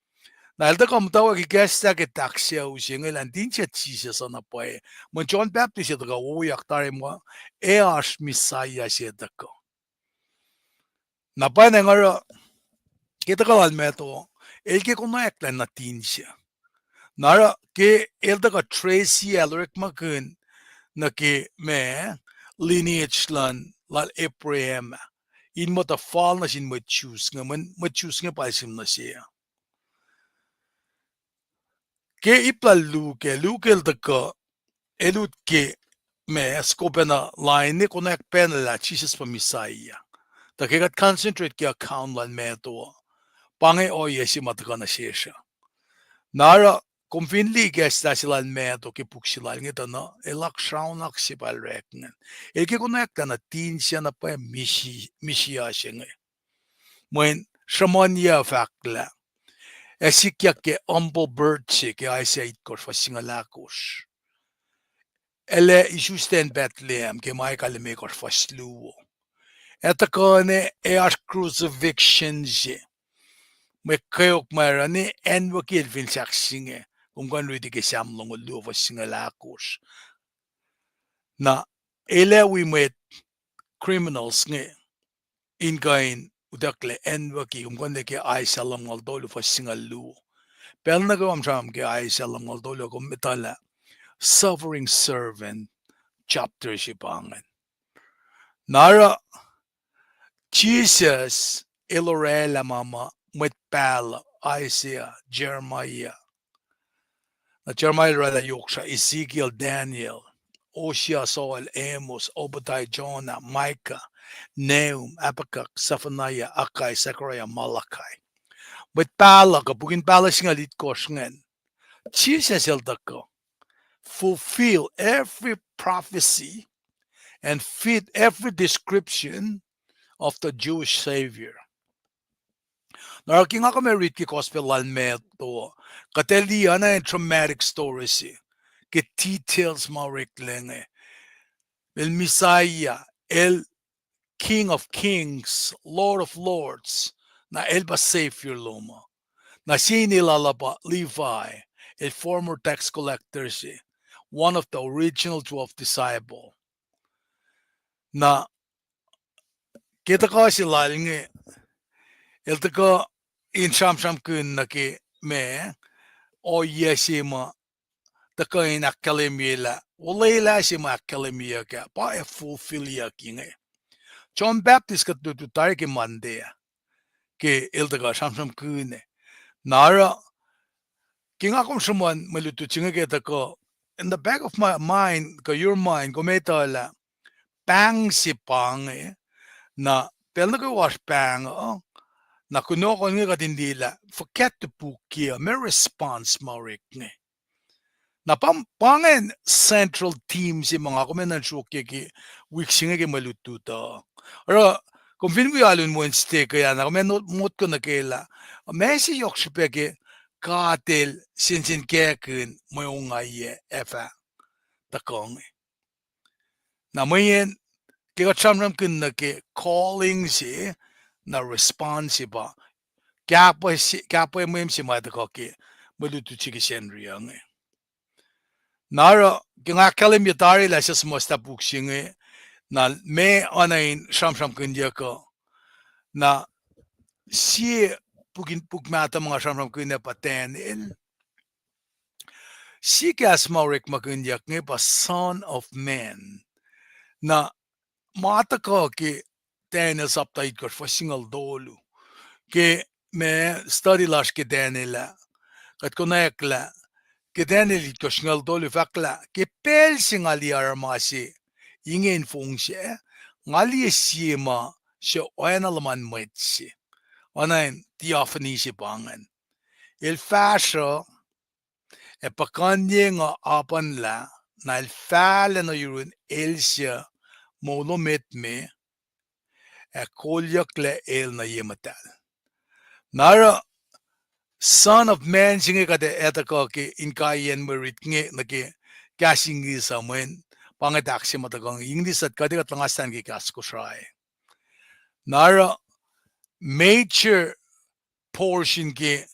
Na el tuhkuh muhtwacwacack ikacslah ke tahk sucu se inge lah in tinsacn Jisus uh na pwacye. Mweyen John Baptist el tuhkuh wowoyak tari muh ac oasr Messiah se tuhkuh. Na pwacnwacng oruh, ke tuhkuh lal Matthew, el ke konwacack lah nuh tinsuc. Na oruh ke el tuhkuh trace el orekmakihn nuh ke meac, lineage luhn lal Abraham, in muh tuh fal nuh sin mwet Jews inge, mweyen mwet Jews inge pa el sihm nuh se uh. Ke ip lal Luke, Luke el tuhkuh, el lut ke meac, skopacna lain ne konwacack pacna lah Jisus pa Messiah. Tuh ke kuht concentrate ke account lal Matthew uh, pa inge ohiyac se ma tuhkuh nuh sesr uh. Na oruh, kom fin liye ikacslah se lal Matthew ke puk se lal inge tuh na, el oak sraunahk se pa el orekmakihn. El ke konwacack lah nuh tinsuc na pwacye Messiah se inge. Mweyen sruhmuhnyuc fahk lah ac sikyak ke humble birth se ke Isaiah itkohsr fuhs singucul ahkosr. El ac isuslac in Bethlehem ke Micah limekohsr fuhs luo. Ac tuhkuh na ac oasr crucifixion se. Mwe kweok ma oruh ne acnwucki el fin sahk se inge, kom kuh in riti ke Sam longoul luo fuhs singucul ahkosr. Na el ac wi mwet criminals inge in kuh in utucklac acnwucki, kom kuh in liye ke Isaiah lumngaul tolu fuhs singucul luo. Pacl nuh kwewa sramsram ke Isaiah lumngaul tolu, kom etuh lah suffering servant chapter se pa ingacn. Na oruh Jisus el oraclah ma ma mwet pahluh, Isaiah, Jeremiah. Na Jeremiah el oraclah yohk srah, Ezekiel, Daniel, Hosea, Joel, Amos, Obadiah, Jonah, Micah, Nahum, Habakkuk, Zephaniah, Haggai, Zechariah, Malachi. Mwet pahluh kuh puk in pahluh singucul itkohsr ingacn. Jisus el tuhkuh fulfill every prophecy and fit every description of the Jewish Savior. Na oruh ke nga kom ac read ke gospel lal Matthew, kuht ac liye oacna in dramatic story se, ke details ma oreklac inge. El Messiah, el King of Kings, Lord of Lords, na el pa Savior lom uh. Na sie in elal uh pa Levi, el former tax collector se, one of the original twelve disciple. Na ke tuhkuh se lal inge, el tuhkuh in sramsramkihn nuh ke ma, ohiyac se ma tuhkuh in ahkkahlwemye lah, olwelah se ma ahkkahlwemyeyuck ah pa ac fulfillyuck inge. John Baptist kuht lutlut tari ke Monday ah, ke el tuhkuh sramsramkihn ah. Na oruh ke nga kom sruhmuhn mwe lutlut se inge ke tuhkuh, in the back of my mind kuh your mind, kom etuh lah pahng se pa inge, na pacl nuh kwewa oasr pahng uh, na kunohkohn inge kuht in liye lah fuhkah topuk ke uh, ma response ma orek inge. Na pa, pa ingacn central theme se ma nga kom enenuh in sruokyac ke wik se inge ke mwe lutlut uh. Oruh kom fin wi alu in Wednesday ke ah, na kom ac motko nuh ke lah ma se yohk srihpac ke God el sensenkackihn mwe ongaiyac ac fah tuhkuh inge. Na mweyen ke kuht sramsramkihn nuh ke calling se, na response se pa kahpwe se, kahpwe mweyen se ma tuhkuh ke mwe lutlut se ke Sacnri uh inge. Na oruh ke nga ahkkahlwemye tari lah sesr muhta puk se inge, na ma oacna in sramsramkihnyuck uh, na sie puk in, puk mahtuh ma nga sramsramkihn ah pa Daniel. Sie kahs ma orekmakihnyuck inge pa Son of Man. Na ma tuhkuh ke Daniel sapta itkohsr fuhs singucul tolu. Ke ma study lasr ke Daniel ah, kuht konwacack lah ke Daniel itkohsr singucul tolu fahk lah ke pacl se nga liye aruruma se inge in fong sac, nga liye sie ma se oacna luhman mwet se, oacna in theophany se pa ingacn. El fahsruh ac puhkuhnyeng uh apuhnlah, na el fahlac nuh yurun el suc moul met me, ac kolyucklac el nuh ye muhtahl. Na oruh Son of Man se inge kuht ac tuhkuh ke inkaiyacn mwe rit inge nuh ke kahs English uh mweyen pa inge tahk se ma tuhkuh English uh, kuht ac kuht luhngastan ke kahs Kosrae. Na oruh major portion ke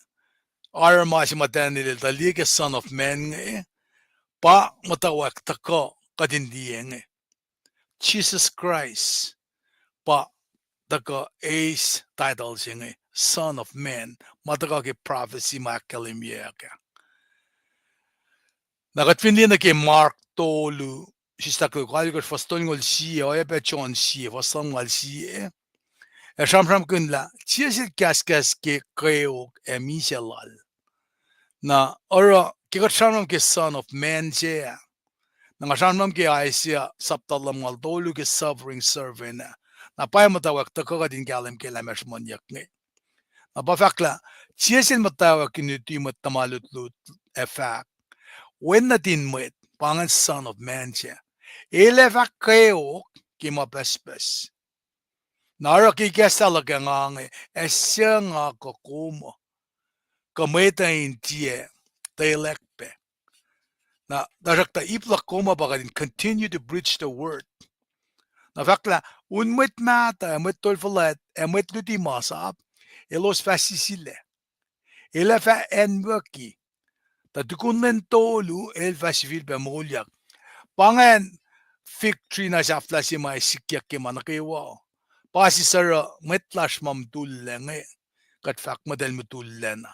aruruma se ma Daniel el tuh liye ke Son of Man inge, pa muhtwacwacack tuhkuh kuht in liye inge. Jisus Kraist pa tuhkuh eis title se inge, Son of Man, ma tuhkuh ke prophecy ma ahkkahlwemyeyuck ah. Na kuht fin liye nuh ke Mark tolu, sista ke kalkohsr fuhs tolngoul sie, oacyacpac John sie fuhs lumngaul sie, ac sramsramkihn lah Jisus el kahskahs ke kweok ac misac lal. Na oruh ke kuht sramsram ke Son of Man se ah, na nga sramsram ke Isaiah sapta lumngaul tolu ke suffering servant ah, na pa muhtwacwacack tuhkuh kuht in kahlwem ke lah ma sruhmuhnyuck inge. Na pa fahk lah Jisus el muhtwacwacack in luti mwet tuhma lutlut ac fahk, Wen nuhtin mwet, pa ingacn Son of Man se, el ac fah kweok ke ma pucspucs. Na oruh ke ikacslah luhk ah nga inge, ac suc nga kuh kom uh, kuh mwet uh in tiac tuhlac pac? Na tuhsruhktuh ip luhk kom uh pa kuht in continue to preach the word. Na fahk lah un mwet mahtuh ac mwet tol fuhlwact ac mwet luti masap, elos fah sisilac, el ac fah acnwucki, tuh tukun lwen tolu el fah sifilpac moulyak. Pa ingacn fig tree na sahflah se ma ac sikyak ke ma nuh kwewa. Pa sisaruh mwet lasr ma mutullac inge, kuht fahk muh eltahl mutullac na.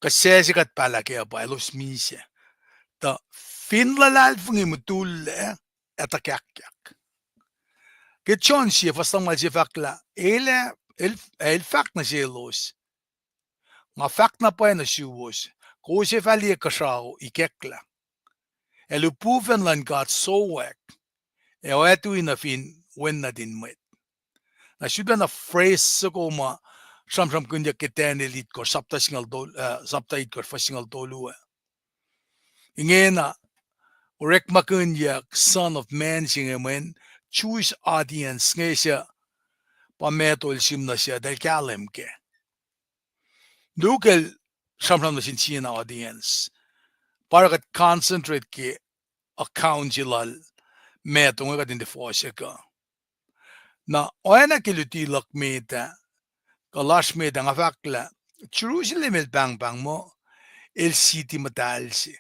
Kuh sase kuht pahlah kac uh pa elos misac. Tuh fin luhlahlfongi mutullac, ac tuhkahkyak. Ke John sie fuhs luhmngaul se fahk lah, el, el, el fahk nuh selos, nga fahk na pwacye nuh suwos, kowos ac fah liye kuhsrao ikacklah. Ac lihpufacn luhn God sowack, ac oactui nuh fin Wen nuhtin mwet. Na sulpacna phrase soko ma sramsramkihnyuck ke Daniel itkohsr, sapta singucul tol-, ah, sapta itkohsr fuhs singucul tolu ah. Ingena, orekmakihnyuck Son of Man se inge mweyen Jewish audience inge suc pa Matthew el sihm nuh se, eltahl kahlwem kac. Luke el sramsram nuh sin sie na audience. Pa oruh kuht concentrate ke account se lal Matthew inge kuht in tiac fohsack uh. Na oacna ke luti luhk met ah, kuh lasr met ah, nga fahk lah Jerusalem el pahngpahng muh el city muhtahl se.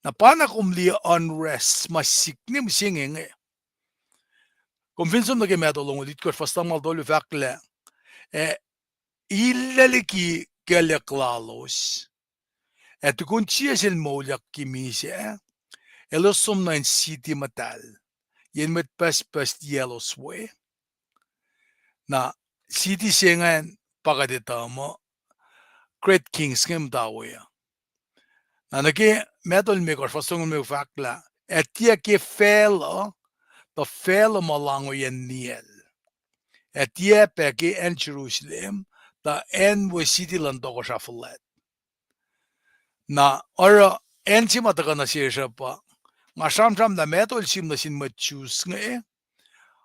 Na pa na kom liye unrest ma sikne mihsenge inge. Kom fin som nuh ke Matthew longoul itkohsr fuhs luhmngaul tolu fahk lah, ac illac liki kuclyuck lalos, ac tukun Jisus el moulyak ke misac, elos som nuh in city muhtahl, yen mwet pucspucs liyaclos we. Na city se ingacn pa kuht etuh muh great kings inge muhta we uh. Na nuh ke Matthew limekohsr fuhs longoul limekohsr fahk lah, ac tiac ke facluh, tuh facluh ma lahngoiyacn niyacl, ac tiac pac ke acn Jerusalem, tuh acn we city luhn tohkohsrah fuhlwact. Na oruh acn se ma tuhkuh nuh sesr uh pa, nga sramsram lah Matthew el sihm nuh sin mwet Jews inge,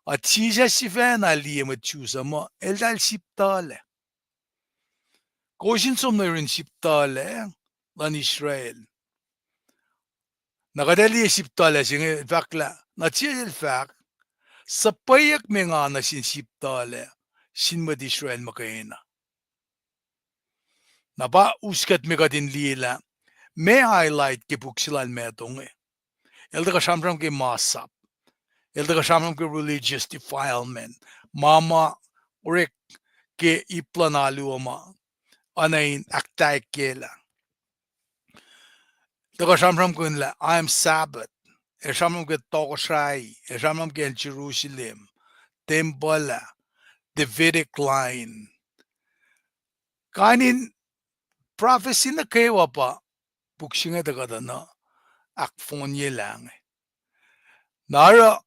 a Jisus sifacna liye mwet Jews uh muh eltahl sip tuhlac. Kowos in som nuh yurin sip tuhlac luhn Israel. Na kuht ac liye sip tuhlac se inge fahk lah, na Jisus el fahk, suhpweyuck me nga nuh sin sip tuhlac sin mwet Israel muhkwena. Na pa us kuht me kuht in liye lah meac highlight ke puk se lal Matthew inge. El tuhkuh sramsram ke masap. El tuhkuh sramsram ke religious defilement, ma ma orek ke ip luhn alu uh ma oacna in ahktaikyelah. Tuhkuh sramsramkihn lah I am Sabbath. El sramsram ke tohkohsrahi, el sramsram ke acn Jerusalem, tempuhl ah, Davidic line. Kain in prophecy nuh kwewa pa puk se inge tuhkuh tuh na ahkfohnyelah inge. Na oruh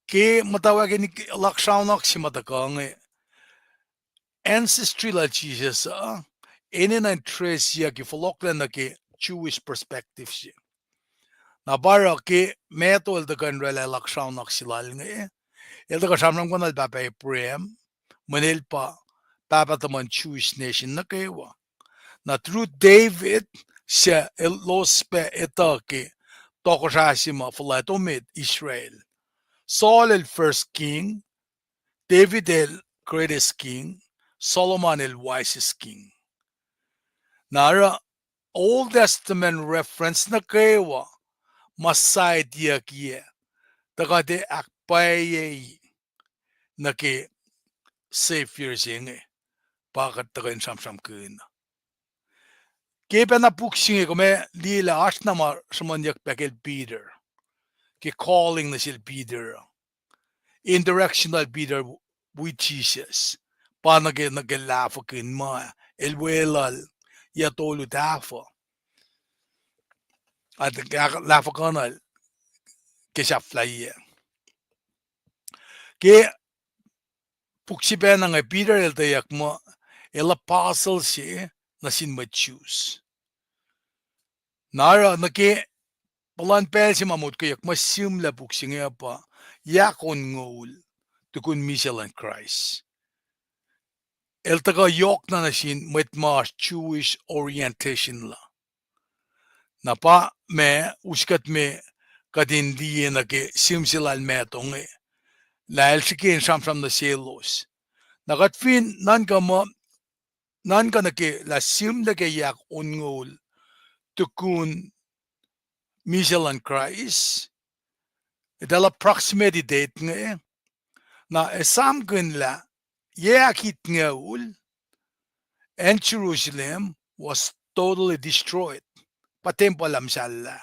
ke muhtwacwacack in luhk sraunuk se ma tuhkuh inge, ancestry lal Jisus uh enenuh in traceyucki fohlohklac nuh ke Jewish perspective se. Na pa oruh ke Matthew el tuhkuh in oraclah luhk sraunuk se lal inge, el tuhkuh sramsramkihn lal pahpah Abraham, mweyen el pa pahpah tuhmuhn Jewish nation nuh kwewa. Na through David, suc elos pac etuh ke tohkohsrah se ma fuhlwact emet Israel. Saul el first king, David el greatest king, Solomon el wisest king. Na oruh Old Testament reference nuh kwewa ma saitiyuckiyac, tuhkuh tiac ahkpwacyei nuh ke Savior se inge, pa kuht tuhkuh in sramsramkihn. Ke pacna puk se inge kom ac liye lah oasr na ma sruhmuhnyuck pac kacl Peter, ke calling nuh sel Peter, interaction lal Peter wi Jisus, pa nuh ke, nuh ke lahfwekihn ma el weluhl yac tolu tahfuh, a, lahfwekuhnuhl ke sahflahiyac. Ke puk se pacna inge Peter el etweyuck muh el apostle se nuh sin mwet Jews. Na oruh nuh ke puhlan pacl se ma motkweyuck muh sihmlac puk se inge pa yac onngoul tukun misac luhn Kraist. El tuhkuh yohkna nuh sin mwet ma oasr Jewish orientation la. Na pa ma us kuht me kuht in liye nuh ke sihm se lal Matthew inge, lah el srihke in sramsram nuh selos. Na kuht fin nuhnkuh muh, nuhnkuh nuh ke lah sihmlac ke yac onngoul tukun misac luhn Kraist, eltahl approximate date inge, na esamkihn lah yac ahkitngucul, and Jerusalem was totally destroyed. Pa tempuhl ah muhsahllah.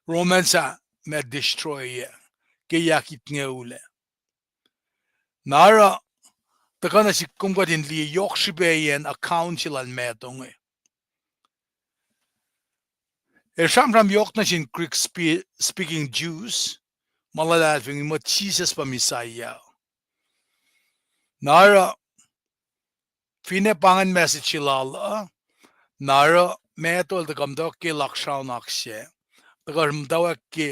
Romans ah ma destroy ke yac ahkitngucul ah. Na oruh, tuhkuh nuh sihk kom kuht in liye yohk srihpacyacn account se lal Matthew inge. El sramsram yohk nuh sin Greek spe-, speaking Jews, ma luhlahlfongi muh Jisus pa Messiah. Na oruh, finne pa ingacn message lal uh, na oruh Matthew el tuhkuh muhtwacwacack ke lasr oan oak se, tuhkuh muhtwacwacack ke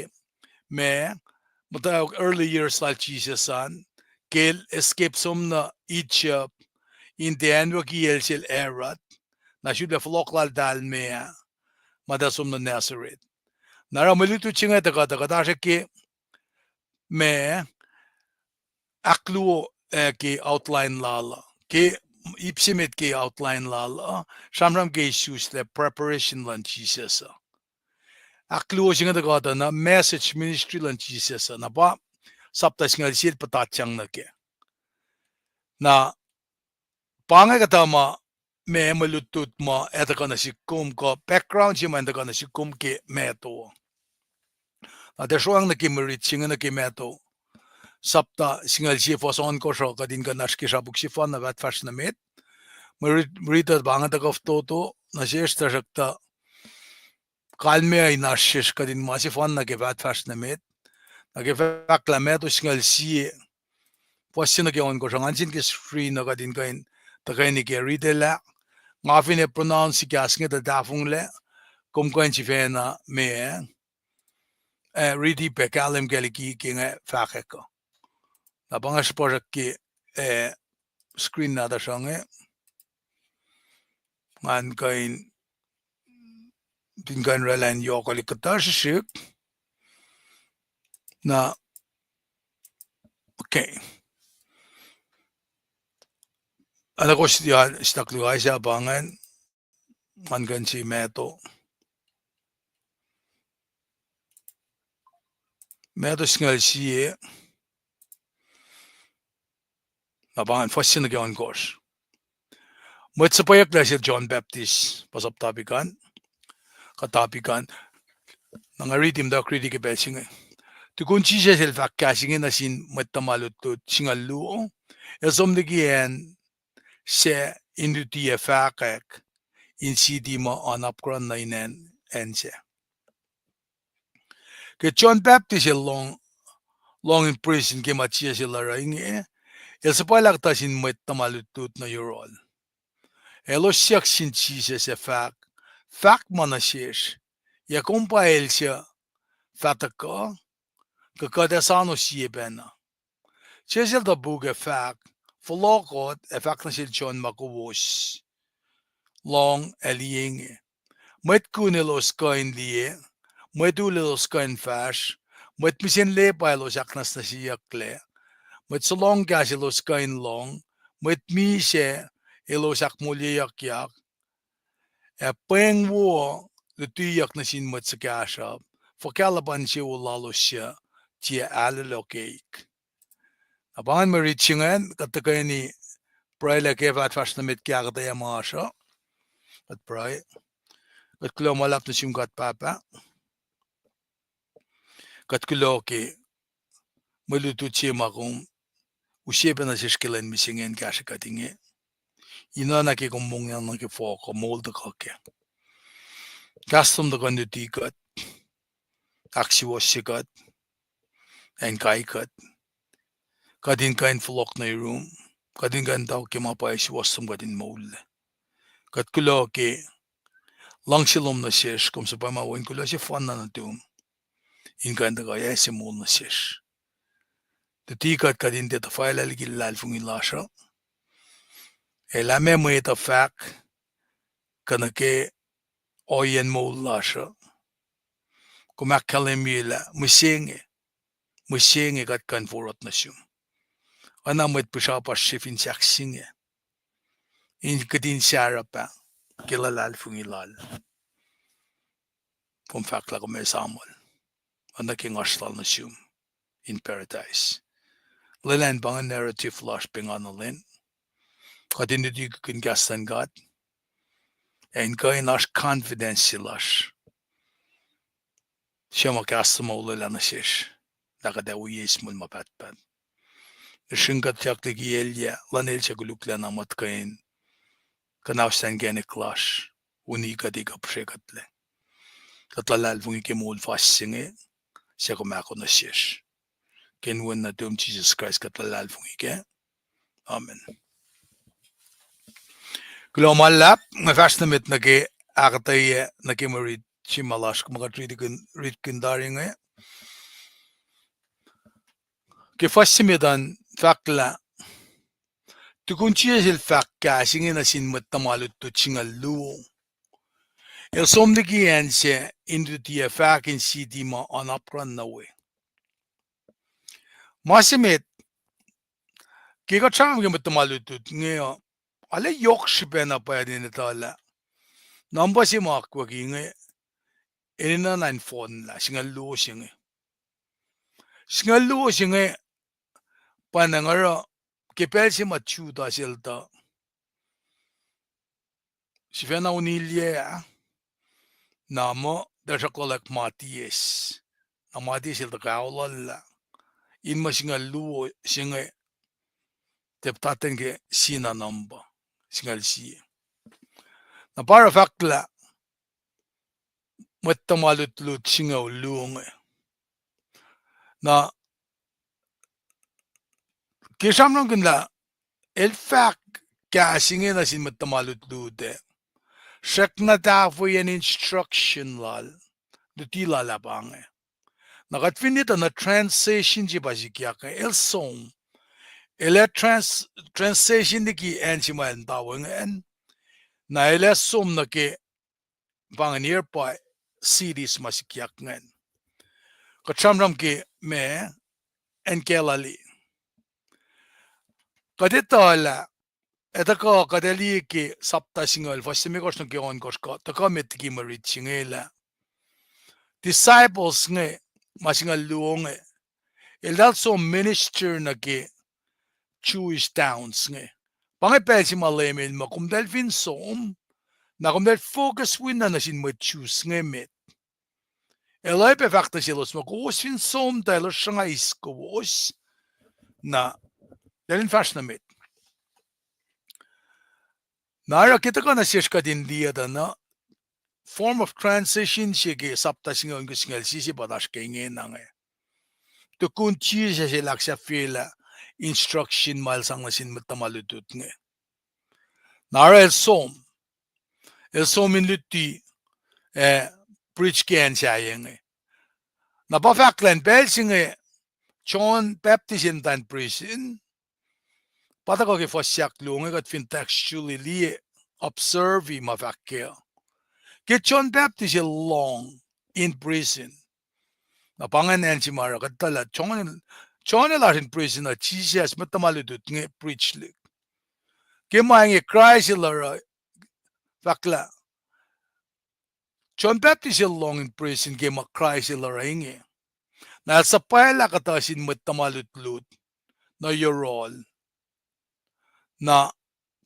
ma, muhtwacwacack early years lal Jisus an, ke el escape som nuh Egypt, in tiac acnwucki el sel Herod, na sulpac fohlohk lal tahl meac, ma tuh som nuh Nazareth. Na oruh mwe lutlut se inge tuhkuh, tuhkuh oasr ke ma, ahkluo, eh, ke outline lal uh, ke ip se met ke outline lal uh, sramsram ke isuslac preparation luhn Jisus uh. Ahkluo se inge tuhkuh tuh na message ministry luhn Jisus uh, na pa sapta singucul sie el puhtatyang nuh kac. Na pa inge kuhtuh ma, ma mwe lutlut ma ac tuhkuh nuh sihk kom kuh background se ma in tuhkuh nuh sihk kom ke Matthew. Na tiac sroang nuh ke mwe rit se inge nuh ke Matthew sapta singucul sie fuhs ohnkohsr uh, kuht in kuh in oasr ke srapuk sefanna faht fahsr nuh met. Mwe rit, rit uh pa inge tuhkuh fototo nuh sesr, tuhsruhktuh kalmeyac in oasr sesr kuht in ma sefanna ke faht fahsr nuh met. Na ke fahk lah Matthew singucul sie, fuhs se nuh ke ohnkohsr uh, ngan send ke screen uh kuht in kuh in tuhkweni ke ritilah. Nga finne pronounce kahs inge tuh tahfonglac, kom kuh in sifacna meac, eh, riti pac kahlwem ke liki ke nga fahkwack uh. Na pa nga srihpacsrak ke, eh, screen nahtuhsr uh inge. Ngan kuh in, fin kuh in oraclah in yohkwelihk kuhtuh srihsrihk. Na, okay. Oacna kowos sitakluk Isaiah pa ingacn, ngan kuh in se Matthew. Matthew singucul sie. Na pa ingacn fuhs se nuh ke ohnkohsr. Mwet suhpweyucklac sel John Baptist, pa sub topic an, kuh topic an. Na nga riti muhtwacwacack riti ke pacl se inge. Tukun Jisus el fahk kahs inge nuh sin mwet tuhma lutlut singucul luo, el som liki acn sac in luti ac fahkwack in siti ma oan apkuhran nuh in acn, acn sac. Ke John Baptist el lohng, lohng in prison ke ma Jisus el oruh inge, el suhpwaclah kuhtuh sin mwet tuhma lutlut nuh yohrohl. Elos siyuck sin Jisus ac fahk, fahk ma nuh sesr, yac kom pa el suc fah tuhkuh, kuh kuht ac soano sie pacna? Jisus el topuk ac fahk, fohlohkoht ac fahk nuh sel John ma kowos lohng ac liye inge. Mwet kun elos kuh in liye, mwet ul elos kuh in fahsr, mwet mihsen lepa elos ahknwacsnwacsyeyucklac, mwet sohlohng kahs elos kuh in lohng, mwet misac elos ahkmoulyeyuckyak, ac pweng wo lutiyuck nuh sin mwet suhkahsruhp, fuhkah luhpan insewowo lalos suc tiac ahlolo keik. Na pa ingacn mwe rit se ingacn, kuht tuhkweni pruhelah ke faht fahsr nuh met ke ahkuhtweyac ma oasr uh. Kuht pruhe. Kuht kuloh ma luhlahp nuh sum God Pahpah. Kuht kuloh ke mwe lutlut se ma kom use pac nuh sesr ke lwen mihsenge in kahsrwe kuht inge. Ina na ke kom monglac nuh ke fohk uh moul tuhkuh kac. Kahs lom tuhkuh in luti kuht, ahksuwohsye kuht, ac in kai kuht. Kuht in kuh in fohlohk nuh yurum, kuht in kuh in tau ke ma pwacye suwohs lom kuht in moullac. Kuht kuloh ke luhngse lom nuh sesr, kom suhpwacma wen kuloh sefanna nuhtum in kuh in tuhkuh ase moul nuh sesr. Luti kuht, kuht in tiac tuhfahlah liki luhlahlfongi lasr uh. Ac lah meac mwet uh fahk kuh nuh ke ohiyacn moul lasr uh, kom ahkkahlwemye lah mihsenge, mihsenge kuht kuh in forot nuh sum. Oacna mwet pihsrapasr se fin sahk se inge, in kihtin sarap ah ke luhlahlfongi lal. kom fahk lah kom esamuhl, oacna ke ngoasr lal nuh sum in paradise. Lwelah in pa inge narrative lasr pe nga nuh len, kuht in luti kuhkihn kahs luhn God, ac in kuh in oasr confidence se lasr, suc ma kahs lom uh olwelah nuh sesr lah kuht ac wi eis moul ma pahtpaht. Nuh srihk kuht fahk liki elyah luhn el suc koluklacna muh kuh in kuhnahoslah inkacnek lasr, uni kuht, ekuh pihsrekuhtlac. Kuht luhlahlfongi ke moul fas se inge suc kom ahko nuh sesr. Ke inen wen nuhtum Jisus Kraist kuht luhlahlfongi kac. Amen. Kuloh ma luhlahp, nga fahsr nuh met nuh ke ahkuhtweyac nuh ke mwe rit se ma lasr ma kuht rit, ritkihn tari inge. Ke fuhs se met an fahk lah, tukun Jisus el fahk kahs inge nuh sin mwet tuhma lutlut singucul luo, el som liki acn se in luti ac fahk in siti ma oan apkuhran nuh we. Ma se met, ke kuht sramsram ke mwet tuhma lutlut inge uh, arlac yohk srihpac na pwacye in etuh lah number se ma akwucki inge enenuh na in fohnlah singucul luo se inge. Singucul luo se inge pa na nga oruh ke pacl se ma Judas el tuh sifacna unilyac ah, na muh tuh sruhk luhlahp Matthias. Na Matthias el tuh kaohllah in muh singucul luo se inge tiac puhtatlac ke sie na number, singucul sie. Na pa oruh fahk lah mwet tuhma lutlut singucul luo inge. Na ke sramsramkihn lah el fahk kahs inge nuh sin mwet tuhma lutlut ah, srackna tahfweyacn instruction lal, luti lal ah pa inge. Na kuht fin etuh na transition se pa sikyak inge, el som, el ac trans-, transition liki acn se ma el muhta we ingacn, na el ac som nuh ke pa ingacn nearby cities ma sikyak ingacn. Kuht sramsram ke ma, acn Galilee. Kuht etuh lah, ac tuhkuh kuht ac liye ke sapta singucul, fuhs limekohsr nuh ke ohnkohsr, kuh tuhkuh met liki mwe rit se inge lah disciples inge, ma singucul luo inge, eltahl som minister nuh ke Jewish towns inge. Pa inge pacl se ma Leum el muh komtacl fin som, na komtacl focus wina nuh sin mwet Jews inge met. El oacyacpac fahk nuh selos muh kowos fin som tuh elos sruhnga eis kowos. Na, eltahl in fahsr nuh met. Na oruh ke tuhkuh nuh sesr kuht in liye tuh na form of transition se ke sapta singucul, ke singucul sie se pa oasr ke ingena inge. Tukun Jisus el ahksahfyelah instruction ma el sang nuh sin mwet tuhma lutlut inge. Na oruh el som, el som in luti, eh, preach ke acn sahyac inge. Na pa fahk lah in pacl se inge John Baptist el muhta in prison, pa tuhkuh ke fuhs ahkluo inge kuht fin textually liye, observe ma fahk kac. Ke John Baptist el lohng in prison, na pa ingacn acn se ma oruh kuht etuh lah John, John el oasr in prison uh, Jisus, mwet tuhma lutlut inge preach lihk. Ke ma inge Kraist el oruh, fahk lah John Baptist el lohng in prison ke ma Kraist el oruh inge. Na el suhpwaclah kuhtuh sin mwet tuhma lutlut nuh yohrohl. Na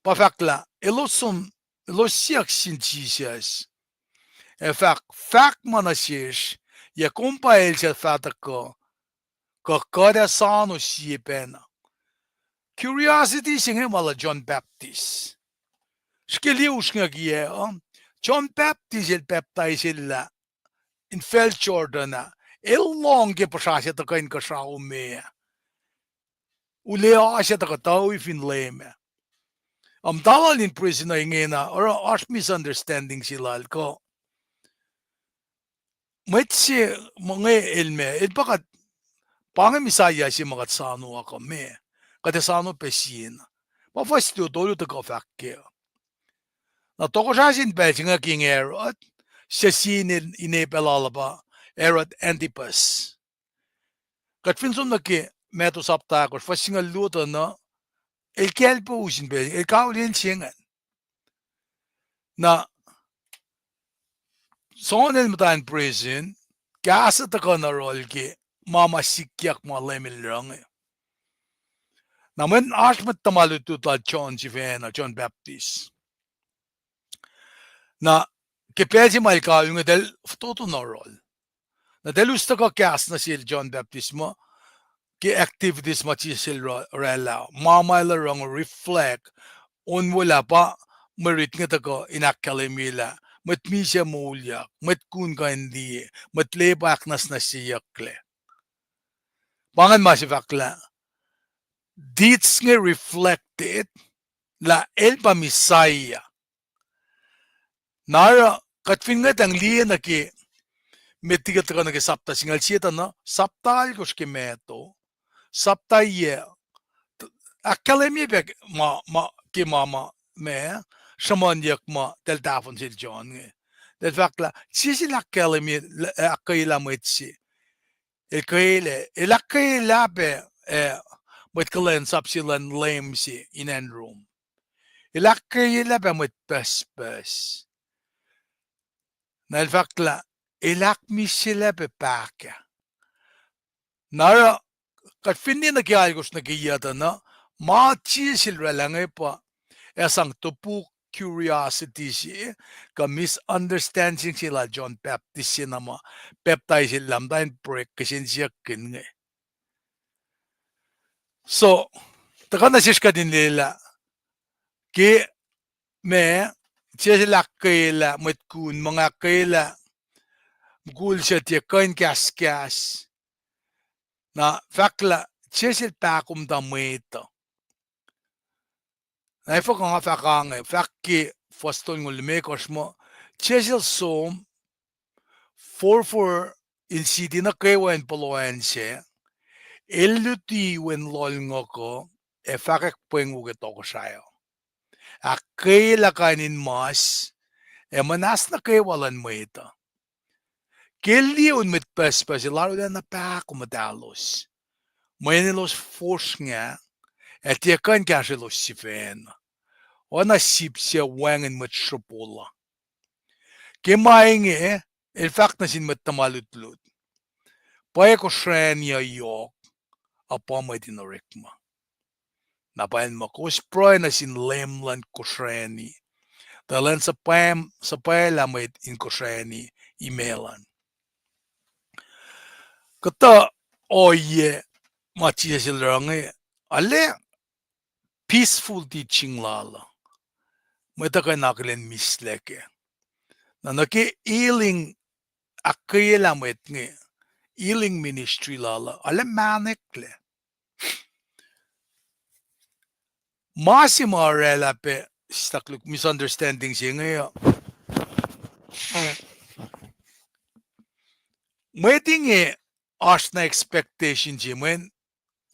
pa fahk lah elos som, elos siyuck sin Jisus, ac fahk, fahk ma nuh sesr, yac kom pa el suc fah tuhkuh, kuh kuht ac soano sie pacna? Curiosity se inge ma luhn John Baptist. Srihke liye usrnguck ah, John Baptist el pacptaiselah in facl Jordan ah, el lohng ke puhsra se tuhkuh inkuhsrao me ah, ule oasr ah tuhkuh tuh wi fin Leum ah. Muhta lal in prison uh ingena, oruh oasr misunderstanding se lal kuh mwet se, ma inge el ma, el pa kuht, pa inge Messiah se ma kuht soano uh kuh meac, kuht ac soano pac siena. Pa fuhs luo tolu tuhkuh fahk kac. Na tohkohsrah sin pacl se inge King Herod, suc sie ine, ine pacl lal uh pa Herod Antipas. Kuht fin som nuh ke Matthew sapta ahkosr, fuhs singucul luo tuh na, el kaclpous in pacl, el kahlwem se ingacn. Na John el muhta in prison, kahs uh tuhkuh nuh yohrohl ke ma ma sikyak ma Leum el oruh inge. Na mweyen oasr mwet tuhma lutlut lal John sifacna, John Baptist. Na ke pacl se ma el kawihl inge, eltahl fototo nuh yohrohl. Na eltahl us tuhkuh kahs nuh sel John Baptist muh ke activities ma Jisus el oruh, oraclah, ma ma el oruh inge reflect, onwelah pa mwe rit inge tuhkuh in ahkkahlwemyelah mwet misac moulyak, mwet kun kuh in liye, mwet lepa ahknwacsnwacsyeyucklac. Pa ingacn ma se fahk lah deeds inge reflected lah el pa Messiah. Na oruh kuht fin ngwetacng liye nuh ke met liki tuhkuh nuh ke sapta singucul sie tuh na sapta alkosr ke Matthew, sapta yac, ahkkahlwemye pac ma, ma, ke ma ma, ma sruhmuhnyuck ma eltahl tahfuhn sel John inge. Eltahl fahk lah Jisus el ahkkahlwemye, ahkkweyelah mwet se. El kwelac, el ahkkweyelah pac, eh, mwet kuhlwacnsap se luhn Leum se in acn Rome. El ahkkweyelah pac mwet pucspucs. Na el fahk lah el ahkmihsyelah pac pahkah. Na oruh kuht fin liye nuh ke alkosr nuh ke yac tuh na, ma Jisus el oraclah inge pa ac sang topuk curiosity se kuh misunderstanding se lal John Baptist se na ma pacptaiselah muhta in break kihsen siyuck inge. So, tuhkuh nuh sesr kuht in liyelah ke ma Jisus el ahkkweyelah mwet kun, mwe ahkkweyelah mukul suc tiac kuh in kahskahs. Na fahk lah Jisus el pahkomuhta mwet uh. Na efuh kuh nga fahk ange, fahk ke fuhs tolngoul limekohsr muh Jisus el som forfor in siti nuh kwewa in pohloh acn sac, el luti wen lohlngohk uh, ac fahkwack pweng wo ke tohkohsrahi uh. Ahkkweyelah kain in mas ac muhnahs nuh kwewa luhn mwet uh. Ke el liye un mwet pucspucs, el arulacna pahkomuhta elos, mweyen elos fosrngah, ac tiac kuh in kahsrwelos sifacna. Oacna sip suc wacngihn mwet sropola. Ke ma inge, el fahk nuh sin mwet tuhma lutlut, pwacye kosrani uh yohk, ac pa mwet in orekma. Na pwacye muh kowos pruhe nuh sin Leum luhn kosrani, tuh elan suhpwaclah mwet in kosrani imac luhn. Kuhtuh ohiyac ma Jisus el oruh inge, arlac peaceful teaching lal uh. Mwet uh kuh in akihlen mihslac kac. Na nuh ke healing, ahkkweyelah mwet inge, healing ministry lal uh arlac mahneklac. Ma se ma oraclah pac, stakluhk misunderstanding se inge uh, mwet inge oasr na expectation se mweyen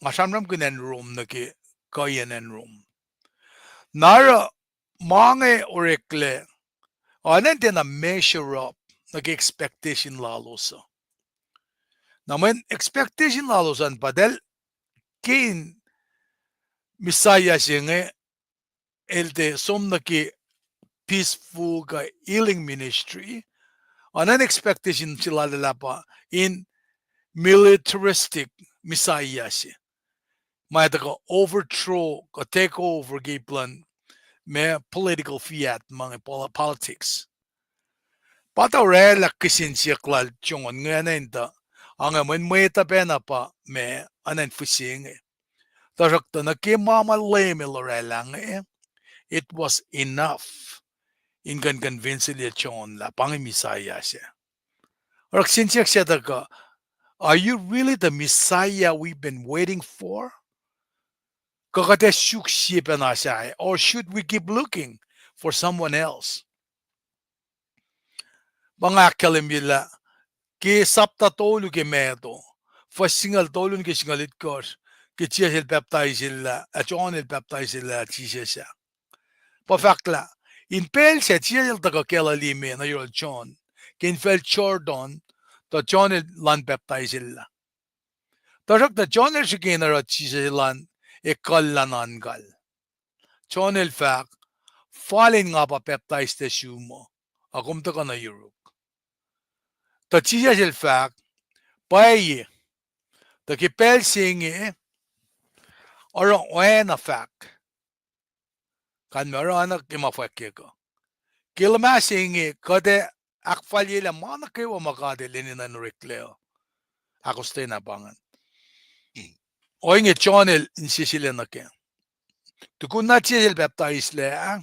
nga sramsramkihn acn Rome nuh ke kuhiyacn acn Rome. Na oruh ma inge oreklac, oacna tiacna measure up nuh ke expectation lalos uh. Na mweyen expectation lalos an pa eltahl ke in Messiah se inge, el tiac som nuh ke peaceful kuh healing ministry, oacna expectation se lal ah pa in militaristic Messiah se ma tuhkuh overthrow kuh take over ke ip luhn ma political fiat ma inge, politics. Pa tuh oraclah kihsen siyuck lal John inge, oacna in tuh, ange mweyen mwet uh pacna pa ma, oacna in fihsenge. Tuhsruhktuh nuh ke ma ma Leum el oraclah inge, it was enough in kuh in convince-ye John lah pa inge Messiah se. Oruh kihsen siyuck se tuhkuh, are you really the Messiah we've been waiting for? Kuh kuht ac suk sie pacna sahyac, or should we keep looking for someone else? Pa nga ahkkahlwemye lah ke sapta tolu ke Matthew, fuhs singucul tolu nuh ke singucul itkohsr, ke Jisus el pacptaiselah, ah, John el pacptaiselah Jisus ah. Pa fahk lah in pacl sac Jisus el tuhkuh Galilee me nuh yohrohl John, ke infacl Jordan, tuh John el elan pacptaiselah. Tuhsruhktuh John el srihke in oruh Jisus elan ekuhllah nuhnkuhl. John el fahk, fal in nga pa pacptaislac sum uh, ac kom tuhkuh nuh yuruk. Tuh Jisus el fahk, pwacye, tuh ke pacl se inge, oruh oacna fahk. Kalmac oruh na ke ma fwackyak uh. Ke luhmah se inge kuht ac ahkfalyelah ma nuh kwewa ma God El enenuh in oreklac uh. Ahkostwen ah pa ingacn. Ohinge John el inseselac nuh kac. Tukun na Jisus el pacptaislac ah,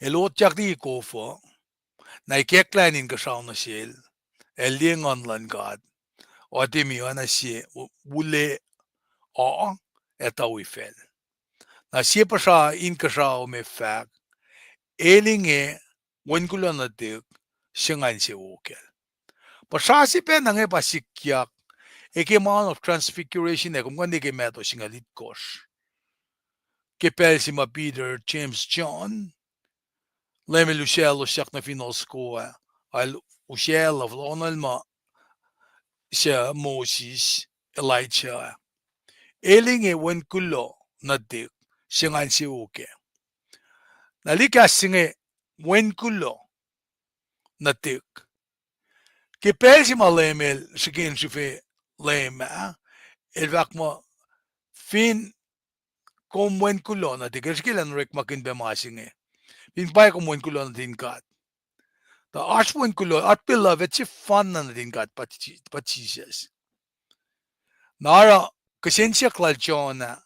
el otyak liki kof uh, na ikacklah in inkuhsrao nuh sel, el liye Nguhn luhn God, oatemi oacna sie wule oh, ac tuh wi facl. Na sie puhsra inkuhsrao me fahk, el inge wen kuloh nuhtihk, se nga insewowo kacl. Puhsra se pacna inge pa sikyak, ac ke Mount of Transfiguration ac kom kuh in liye ke Matthew singucul itkohsr. Ke pacl se ma Peter, James, John, Leum El usaclosyak nuh fin osko ah, El usaclah fohlohk nuh ma suc Moses, Elijah ah. El inge wen kuloh nuhtihk, se nga insewowo kac. Na liye kahs se inge, wen kuloh nuhtihk. Ke pacl se ma Leum El srihke in srihfe Leum ah, El fahk muh, fin kom wen kuloh nuhtihk, El srihke elan orekmakihn pac ma se inge. Fin pwacye kom wen kuloh nuhtin God. Tuh oasr wen kuloh, oasr beloved sefanna nuhtin God, pa, pa Jisus. Na oruh kihsen siyuck lal John ah,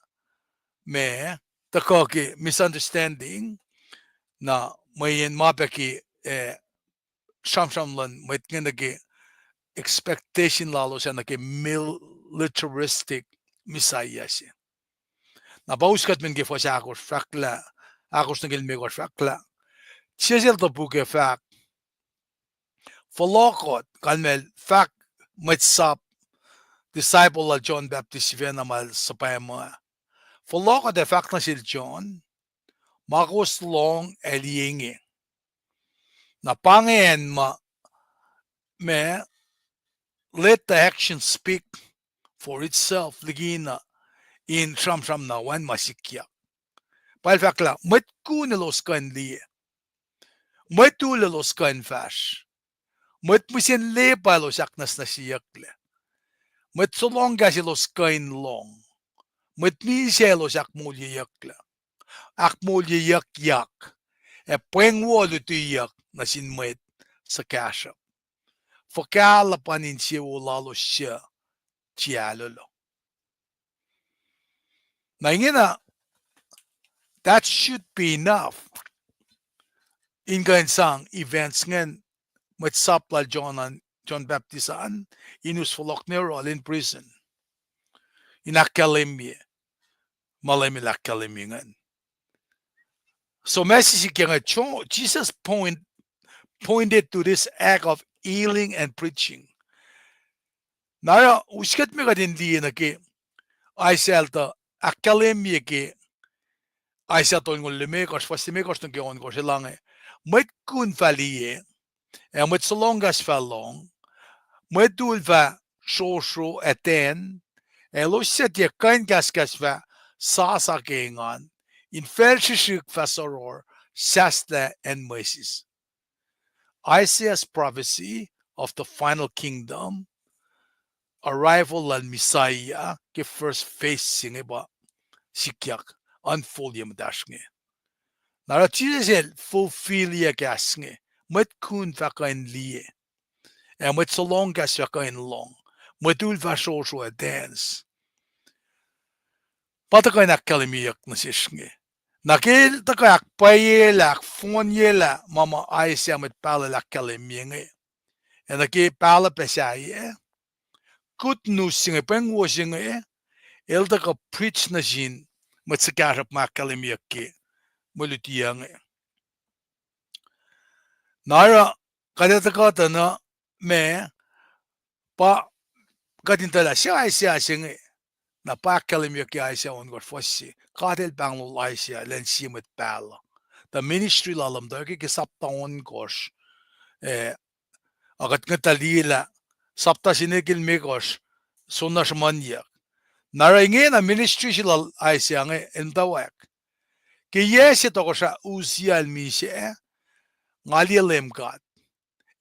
ma, tuhkuh ke misunderstanding, na mweyen ma pac ke, eh, sramsram luhn mwet inge nuh ke expectation lalos ah nuh ke militaristic Messiah se. Na pa us kuht men ke fuhs ahkosr fahk lah, ahkosr nuh ke limekohsr fahk lah, Jisus El topuk ac fahk, fohlohk uh, kalmac el fahk mwet sap, disciple lal John Baptist sifacna ma el suhpwacma. Fohlohk uh ac fahk nuh sel John, ma kowos lohng ac liye inge. Na pa inge acn ma, ma, let the action speak for itself, likina in sramsram na wacngihn ma sikyak. Pa el fahk lah mwet kun elos kuh in liye. Mwet ul elos kuh in fahsr. Mwet mihsen lepa elos ahknwacsnwacsyeyucklac. Mwet solohng kahs elos kuh in lohng. Mwet misac elos ahkmoulyeyucklac. Ahkmoulyeyuckyak. Ac pweng wo lutiyuck nuh sin mwet suhkahsruhp. Fuhkah luhpan insewowo lalos suc tiac ahlolo. Na ingena, that should be enough in kuh in sang events ingacn, mwet sap lal John an, John Baptist an, in us fohlohk nuh yohrohl in prison, in ahkkahlwemye ma Leum El ahkkahlwemye ingacn. So ma sikyak inge, Jo-, Jesus point, pointed to this act of healing and preaching. Na oruh us kuht me kuht in liye nuh ke Isaiah el tuh ahkkahlwemye ke Isaiah tolngoul limekohsr, fuhs limekohsr nuh ke ohnkohsr, el inge, mwet kun fah liye, ac mwet solohng kahs fah lohng, mwet ul fah srosro ac tacn, ac elos suc tiac kuh in kahskahs fah sasa ke engan, infacl srihsrihk fah soror, sahslah acn Moses. Isaiah's prophecy of the final kingdom, arrival lal Messiah ke first phase se inge pa sikyak, unfold ye muhtasr inge. Na oruh Jisus el fulfill-ye kahs inge, mwet kun fah kuh in liye, ac mwet solohng kahs fah kuh in lohng, mwet ul fah srosro ac tacn. Pa tuhkuh in ahkkahlwemyeyuck nuh sesr inge. Na ke el tuhkuh ahkpwacyelah, ahkfohnyelah ma ma Isaiah mwet pahluh el ahkkahlwemye inge, ac nuh ke pahluh pac sahyac, good news se inge, pweng wo se inge, el tuhkuh preach nuh sin mwet suhkahsruhp ma ahkkahlwemyeyuck ke mwe luti inge. Na oruh kuht ac tuhkuh tuh na ma pa kuht in tuh lah se Isaiah se inge, na pa ahkkahlwemyeyuck ke Isaiah ohnkohsr fuhs se, God El pahngonol Isaiah elan sie mwet pahluh. Tuh ministry lal uh muhtwacwacack ke sapta ohnkohsr, eh, a kuht ngwet tuh liye lah sapta se nuh ke limekohsr, soenna sruhmuhnyuck. Na oruh ingena ministry se lal Isaiah inge el muhtwacwacack. Ke yac se tohkohsrah Uzziah el misac, nga liye Leum God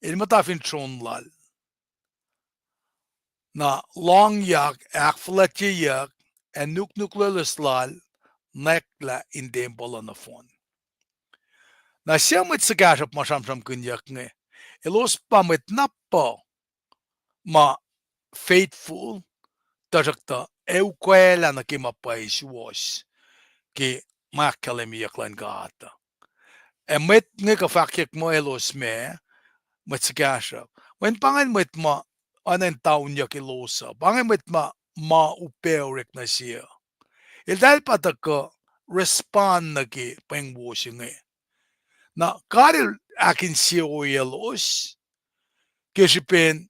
El muhta fin tron lal. Na lohngyak, ahkfuhlwactyeyuck, ac nuknuk loeloes lal nwacklah in tempuhl uh nohfohn. Na sie mwet suhkahsruhp ma sramsramkihnyuck inge, elos pa mwet na puh ma faithful, tuhsruhktuh ac ukwaclah nuh ke ma pwacye suwohs ke ma ahkkahlwemyeyuck luhn God uh. Ac mwet inge kuh fahkyuck muh elos ma, mwet suhkahsruhp. Mweyen pa ingacn mwet ma oacna in taunyuck elos uh. Pa ingacn mwet ma, ma upac orek nuh se uh. Eltahl pa tuhkuh respond nuh ke pweng wo se inge. Na God El ahkinsewowoyelos ke srihpen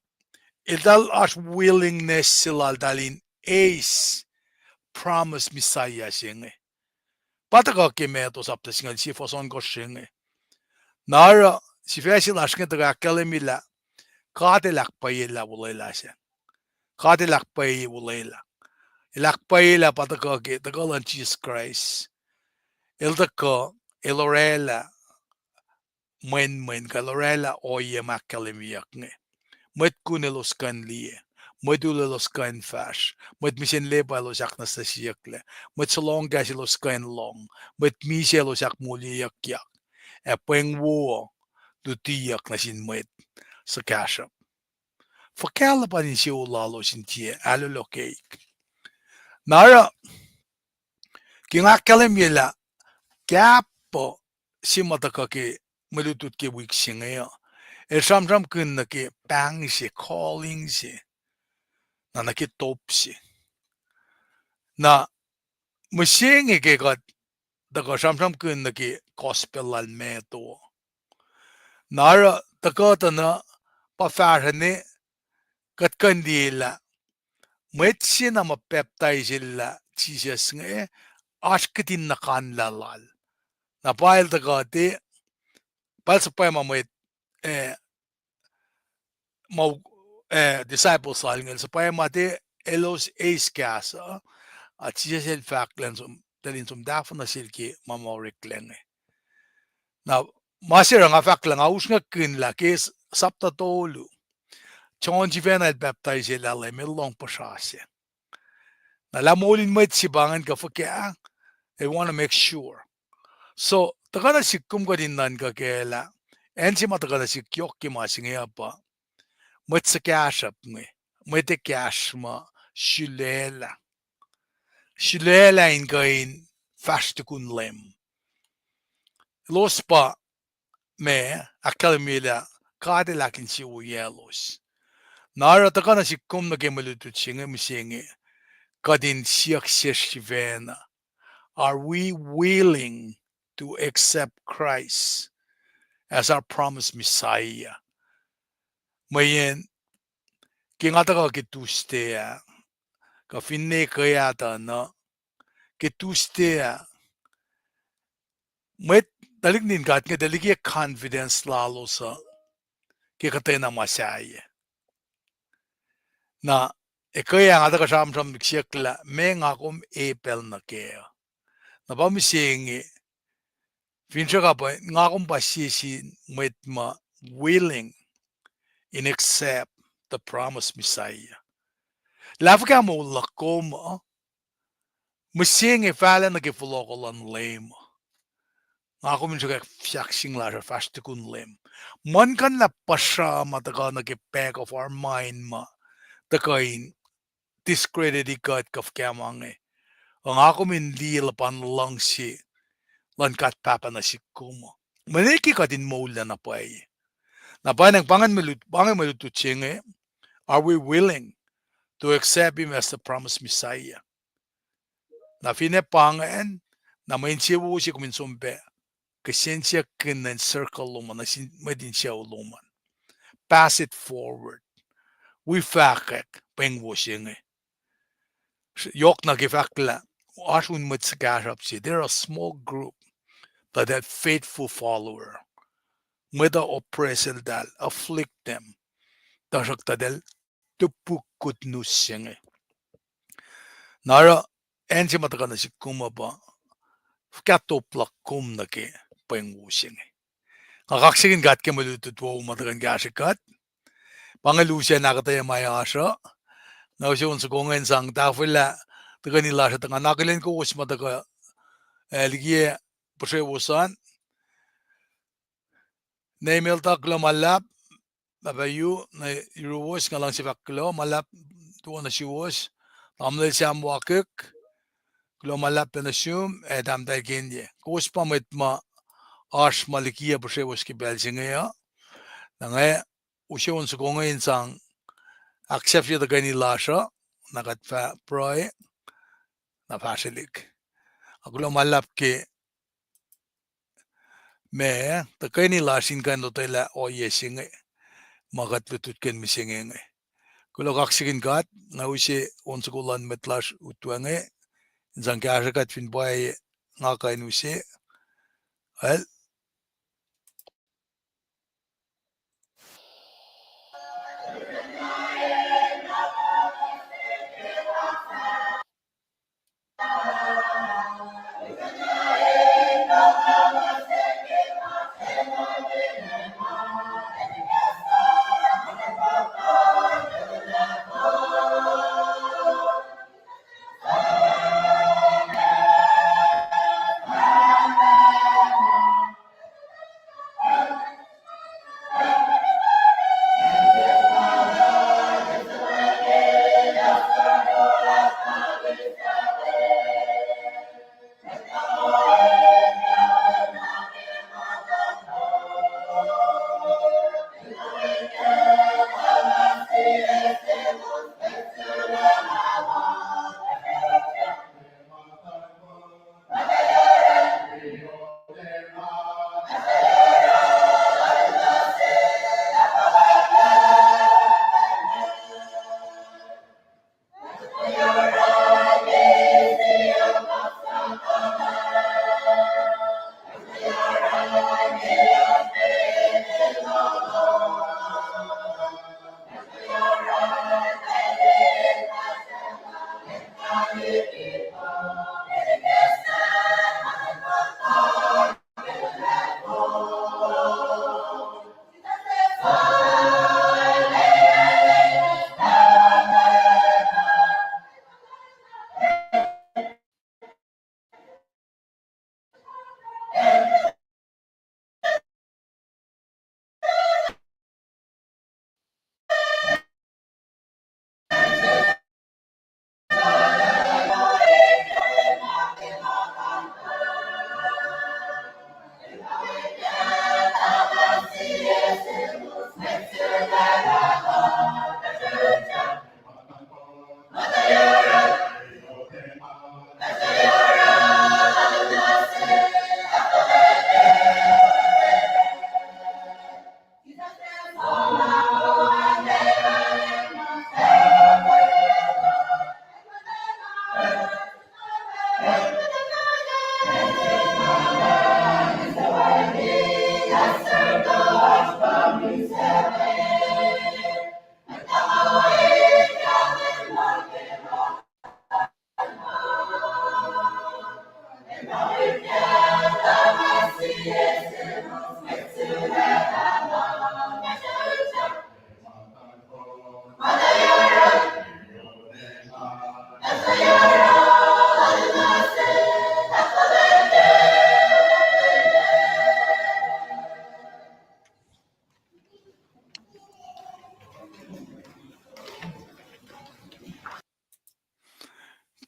eltahl oasr willingness se laltahl in eis promise Messiah se inge. Pa tuhkuh ke Matthew sapta singucul sie fuhs ohnkohsr se inge. Na oruh sifac se lasr inge tuhkuh ahkkahlwemye lah God El ahkpwacyelah olwelah se. God El ahkpwacye olwelah. El ahkpwacyelah pa tuhkuh ke, tuhkuh luhn Jisus Kraist. El tuhkuh, El orwaclah mwenmwen, kuh El orwaclah ohiyac ma ahkkahlwemyeyuck inge. Mwet kun elos kuh in liye, mwet ul elos kuh in fahsr, mwet mihsen lepa elos ahknwacsnwacsyeyucklac, mwet sohlohngkahs elos kuh in lohng, mwet misac elos ahkmoulyeyuckyak, ac pweng wo uh lutiyuck nuh sin mwet suhkahsruhp. Fuhkah luhpan insewowo lalos in tiac ahlohloh keik. Na oruh, ke nga ahkkahlwemye lah kahp uh se ma tuhkuh ke mwe lutlut ke wik se inge uh, el sramsramkihn nuh ke pahng se, calling se, na nuh ke top se. Na mihsenge ke kuht tuhkuh sramsramkihn nuh ke gospel lal Matthew, na oruh tuhkuh tuh na pa fahsruh ne kuht kuh in liye lah mwet se na ma pacptaiselah Jisus inge, oasr kihtin nuhkanlah lal. Na pa el tuhkuh te, pa el suhpwacma mwet, eh, ma, eh, disciples lal inge, el suhpwacma te, elos eis kahs uh, a Jisus el fahk lah, tuh in som tahfuh nuh sel ke ma ma oreklac inge. Na ma se oruh nga fahk lah nga usrnguckihn lah ke s-, sapta tolu, John sifacna el pacptaiselah Leum, el lohng puhsra se. Na lah moul in mwet se pa ingacn kuh fuhkah, they want to make sure. So, tuhkuh nuh sihk kom kuht in nuhnkuh kac lah, acn se ma tuhkuh nuh sihk yohk ke ma se inge uh pa mwet suhkahsruhp inge, mwet ekahsr ma sulaclah, sulaclah in kuh in fahsr tukun Leum. Elos pa ma ahkkahlwemye lah God El ahkinsewowoyelos. Na oruh tuhkuh nuh sihk kom nuh ke mwe lutlut se inge mihsenge, kuht in siyuck sesr sifacna, are we willing to accept Christ as our promised Messiah? Mweyen ke nga tuhkuh ke Tuesday ah, kuh finne ke ah tuh na, ke Tuesday ah, mwet tuhlihk nuhtin God inge tuh liki confidence lalos uh ke kuhtwena ma sahyac. Na, ekuh ah nga tuhkuh sramsram siyuck lah meac nga kom e pacl nuh kac uh. Na pa mihsenge, finsrak uh pa nga kom pa sie sin mwet ma willing in accept the promised Messiah. Lah fuhkah moul luhk kom uh, mihsenge fahlac nuh ke fohlohkoh luhn Leum uh, nga kom in sruhkwack fahk sing lasr uh fahsr tukun Leum. Muhlkuhnlah puhsra ma tuhkuh nuh ke back of our mind ma tuhkuh in discredit kuht kuh fuhkah ma inge. Nga kom in liye luhpan luhngse luhn God Pahpah nuh sihk kom uh. Mwe liki kuht in moullah na pwacye. Na pa inge, pa inge mwe lutlut se inge, are we willing to accept him as the promised Messiah? Na finne pa ingacn, na mwe insewowo se kom in som pac kihsen siyuck kihn nuh in circle lom an, nuh sin mwet insewowo lom an. Pass it forward. Wi fahkwack pweng wo se inge. Yohk na ke fahk lah oasr un mwet suhkahsruhp se, they're a small group, but that faithful follower. Mwet uh oppress eltahl, afflict them, tuhsruhktuh eltahl topuk good news se inge. Na oruh acn se ma tuhkuh nuh sihk kom uh pa, fuhkah top luhk kom nuh ke pweng wo se inge. Nga kaksakihn God ke mwe lutlut wo ma tuhkuh in kahsrwe kuht. Pa inge lusen ahkuhtweyac ma oasr uh. Nga use on soko inge in sang tahfwelah tuhkweni lasr uh tuh nga akihlen kowos ma tuhkuh, eh, likiyac puhsrewos an. Ne Melta, kuloh ma luhlahp, Pahpah Yu, na yuruwos, nga luhngse fahk kuloh ma luhlahp tuh nuh suwos. Tamuhlwel Sam Wakik, kuloh ma luhlahp pac nuh sum ac tahmtahel Kenye. Kowos pa mwet ma oasr ma likiyac puhsrewos ke pacl se inge uh. Na nga use on soko inge in sang ahksahfye tuhkweni lasr uh, na kuht fah pruhe, na fahsrwelihk. Ac kuloh ma luhlahp ke ma tuhkweni lasr in kuh in lotwelah ohiyac se inge ma kuht lutlutkihn mihsenge inge. Kuloh kaksakihn God, nga use on soko luhn mwet lasr utwe inge in sang kahsrwe kuht fin pwacye nga kuh in use. El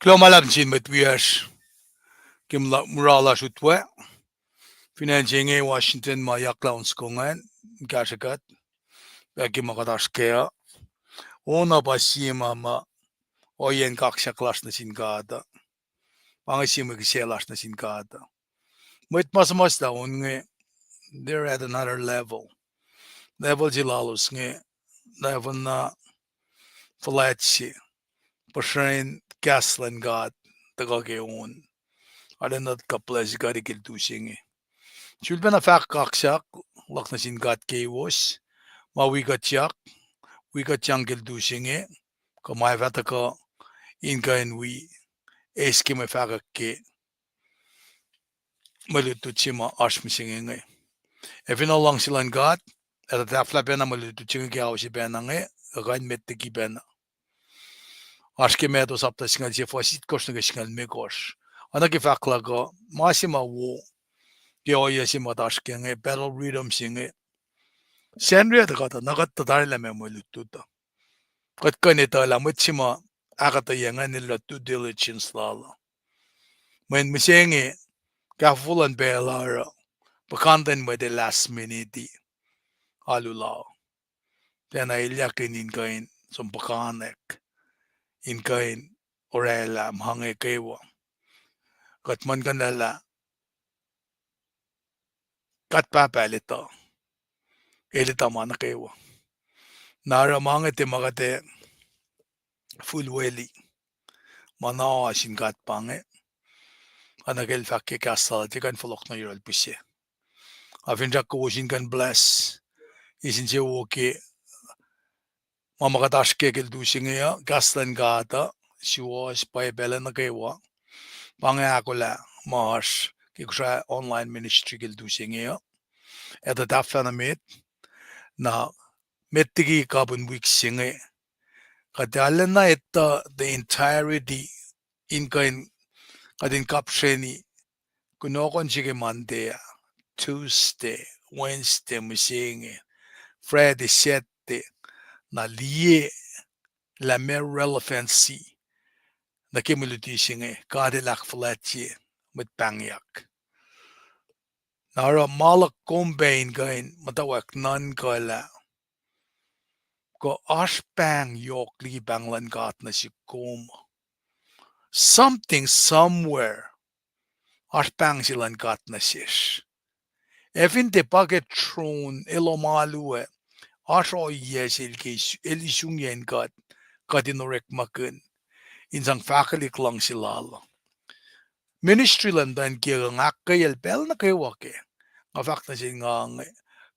Kuloh ma luhlahp nuh sin mwet wiyacsr ke mura lasr utwe. Fin acn se inge Washington ma yaklah on soko ingacn, kahsrwe kuht, pac ke ma kuht oasr kac uh. On uh pa sie ma ma ohiyacn kaksak lasr nuh sin God uh. Pa inge sie mwe kihsac lasr nuh sin God uh. Mwet ma suhmuhslah on inge, they're at another level. Level se lalos inge, level na fuhlwact se, puhsren kahs luhn God tuhkuh ke on. Arulacna God bless kuht ke lutu se inge. Sulpacna fahk kaksak luhk nuh sin God keiwos ma wi kuhtyak, wi kuhtyang ke lutu se inge, kuh ma ac fah tuhkuh in kuh in wi eis ke mwe fahkwack ke mwe lutlut se ma oasr mihsenge inge. Ac fin luhngse luhn God, ac tuh tahfwelah pacna mwe lutlut se inge ke ao se pacna inge, kuh kuh in met liki pacna. Oasr ke Matthew sapta singucul sie fuhs itkohsr nuh ke singucul limekohsr. Oacna ke fahk luhk uh, ma se ma wo ke ohiyac se ma kuht oasr ke inge, battle rhythm se inge. Sacnri uh tuh kuht uh, na kuht tuh tarilah ma mwe lutlut uh. Kuht kuh in etuh lah mwet se ma ahkuhtweyac ingacn el oruh due diligence lal uh. Mweyen mihsenge, kahfofo luhn pacl uh oruh, puhkantwen mwet ac last minute alu la. Tiacna elyahkihn in kuh in som puhkanek, in kuh in orwaclah ma inge kwewa. Kuht muhlkuhnlah lah God Pahpah El etuh, El etuh ma nuh kwewa. Na oruh ma inge tiac ma kuht ac fuhlweli, ma na oasr in God pa inge. Oacna ke el fahk ke kahs lal, tiac kuh in fohlohk nuh yohrohl pihsac. A finsrak kowos in kuh in bless, eis insewowo ke ma ma kuht oasr ke ke lutu se inge uh, kahs luhn God uh, suwohs pwacye pacl nuh kwewa. Pa inge ahkolah ma oasr ke Kosrae online ministry ke lutu se inge uh. Ac tuh tahfwelah nuh met, na met liki kapihn wik se inge, kuht arulacna etuh the entirety in kuh in, kuht in kapsreni kunohkohn se ke Monday ah, Tuesday, Wednesday, mihsenge, Friday, Saturday, na liye lah meac relevancy nuh ke mwe luti se inge, God El ahkfuhlwactye mwet pahngyak. Na oruh ma luhk kom pac in kuh in muhtwacwacack nuhnkuhlah, kuh oasr pahng yohk liki pahng luhn God nuh sihk kom. Something, somewhere, oasr pahng se luhn God nuh sesr. Ac fin tiac pa ke tron, elos ma luo, oasr ohiyac se el ke, el isungiyacn kuht, kuht in orekmakihn, in sang fahkwelihk luhngse lal. Ministry luhn muhtwacn kiyuck uh nga ahkkweyacl pacl nuh kwewa ke, nga fahk nuh sel nga inge,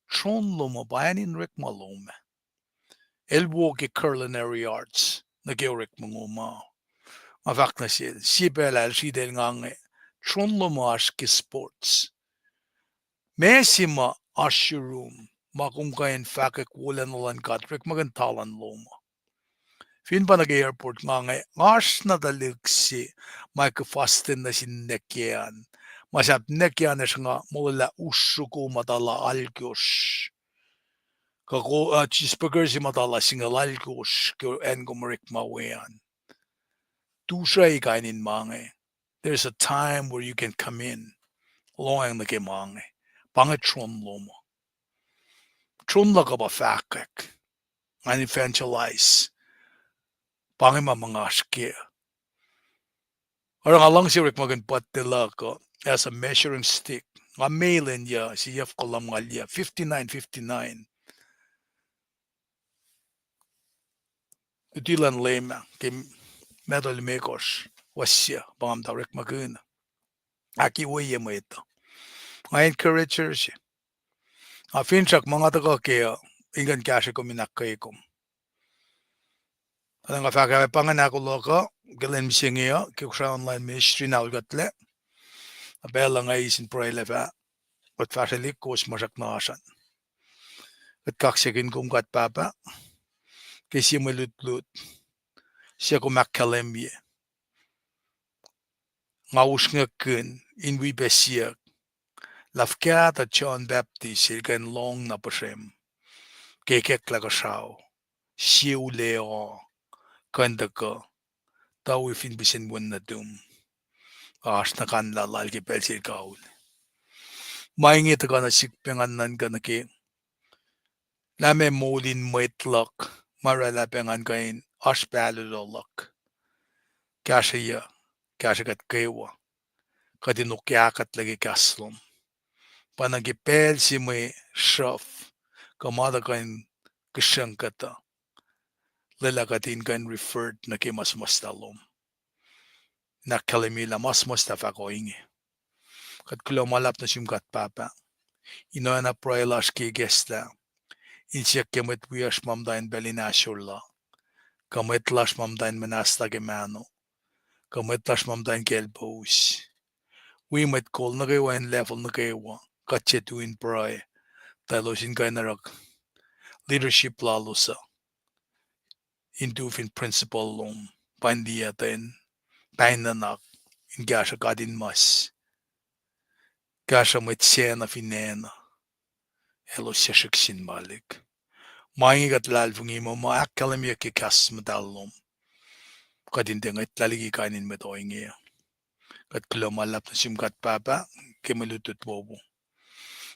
tron lom uh pa acn in orekma lom ah. El wo ke Culinary Arts nuh ke orekma lom uh. Nga fahk nuh sel, sie pacl ah el sritacl nga inge, tron lom uh oasr ke sports. Meac se ma oasr yurum ma kom kuh in fahkwack wolacna luhn God, orekmakihn talent lom uh? Fin pa nuh ke airport nga inge, nga oasr na tuhlihk se ma ke fasten nuh sin neckwear an. Ma sahp neckwear an ah sruhnga molwelah usru ko ma tala alkosr, kuh ko, uh, cheeseburger se ma tala singucul alkosr ke acn kom orekma we an. Tusrwac kain in ma inge. There's a time where you can come in. Lohacng nuh ke ma inge. Pa inge tron lom uh. Tron luhk uh pa fahkwack, ngan evangelize. Pa inge ma ma nga oasr ke. Oruh nga luhngse orekmakihn birthday luhk uh as a measuring stick. Nga mail in yuc, sie yuf kolum ngal yuc, fifty-nine fifty-nine. Luti luhn Leum ah ke Matthew limekohsr, fuhs se, pa nga muhta orekmakihn. Ahkwoye mwet uh. Nga encourager se. Nga finsrak ma nga tuhkuh ke uh, in kuh in kahsre kom in ahkkweye kom. Tuh nga fahk ah pa ingacn ahkolah kuh ke lwen mihsenge uh ke Kosrae online ministry na ul kuhtlac. Na pacl uh nga eis in pruhe lah fah kuht fahsrwelihk kowos ma srackna oasr an. Kuht kaksakihn kom God Pahpah ke sie mwe lutlut se kom ahkkahlwemye. Nga usrnguckihn in wi pac siyuck lah fuhkah tuh John Baptist el kuh in lohng na puhsrem ke ikacklah kuhsrao, sie ule uh kuh in tuhkuh, tuh wi fin pihsen wen nuhtum, oasr na kanlah lal ke pacl sel kaul. Ma inge tuhkuh nuh sihk pac ngan nuhnkuh nuh ke lah meac moul in mwet luhk ma oraclah pac ngan kuh in oasr pac alu luhk. Kahsrweyuc, kahsrwe kuht kwewa, kuht in okyakuhtlac ke kahs lom. Pa na ke pacl se mwe sruhf kuh ma tuh kuh in kihsruhng kuhtuh, lwelah kuht in kuh in referred nuh ke ma suhmuhslah lom. In ahkkahlwemye lah ma suhmuhslah fahk ohinge. Kuht kuloh ma luhlahp nuh sum God Pahpah. In oacna pruhe lasr ke ikacslah, in siyuck ke mwet wiyacsr ma muhta in pacl in ahsor la, kuh mwet lasr ma muhta in muhnahslah ke mahno, kuh mwet lasr ma muhta in kaclpous. Wi mwet kol nuh kwewa in level nuh kwewa, kuht se tu in pruhe tuh elos in kuh in oruh leadership lalos uh in tu fin principle lom, pa in liyactwen, pa in nuhnak, in kahsruh God in mas, kahsruh mwet sacna fin acn uh, elos sesrihk sin malik. Ma inge kuht luhlahlfongi muh ma ahkkahlwemyeyuck ke kahs muhtahl lom, kuht in tiac ngwetlah liki kain in mwet ohinge. Kuht kuloh ma luhlahp nuh sum God Pahpah, ke mwe lutlut wowo,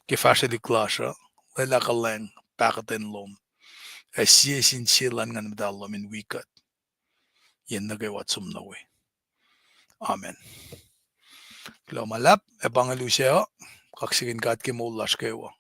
ke fahsrwelihk lasr uh, lwelah kuhlwacng pahkotwen lom, ac sie sin sie luhn Nguhn Muhtahl lom in wi kuht yen nuh kwewa som nuh we. Amen. Kuloh ma luhlahp, ac pa inge lusac uh, kaksakihn God ke moul lasr kwewa.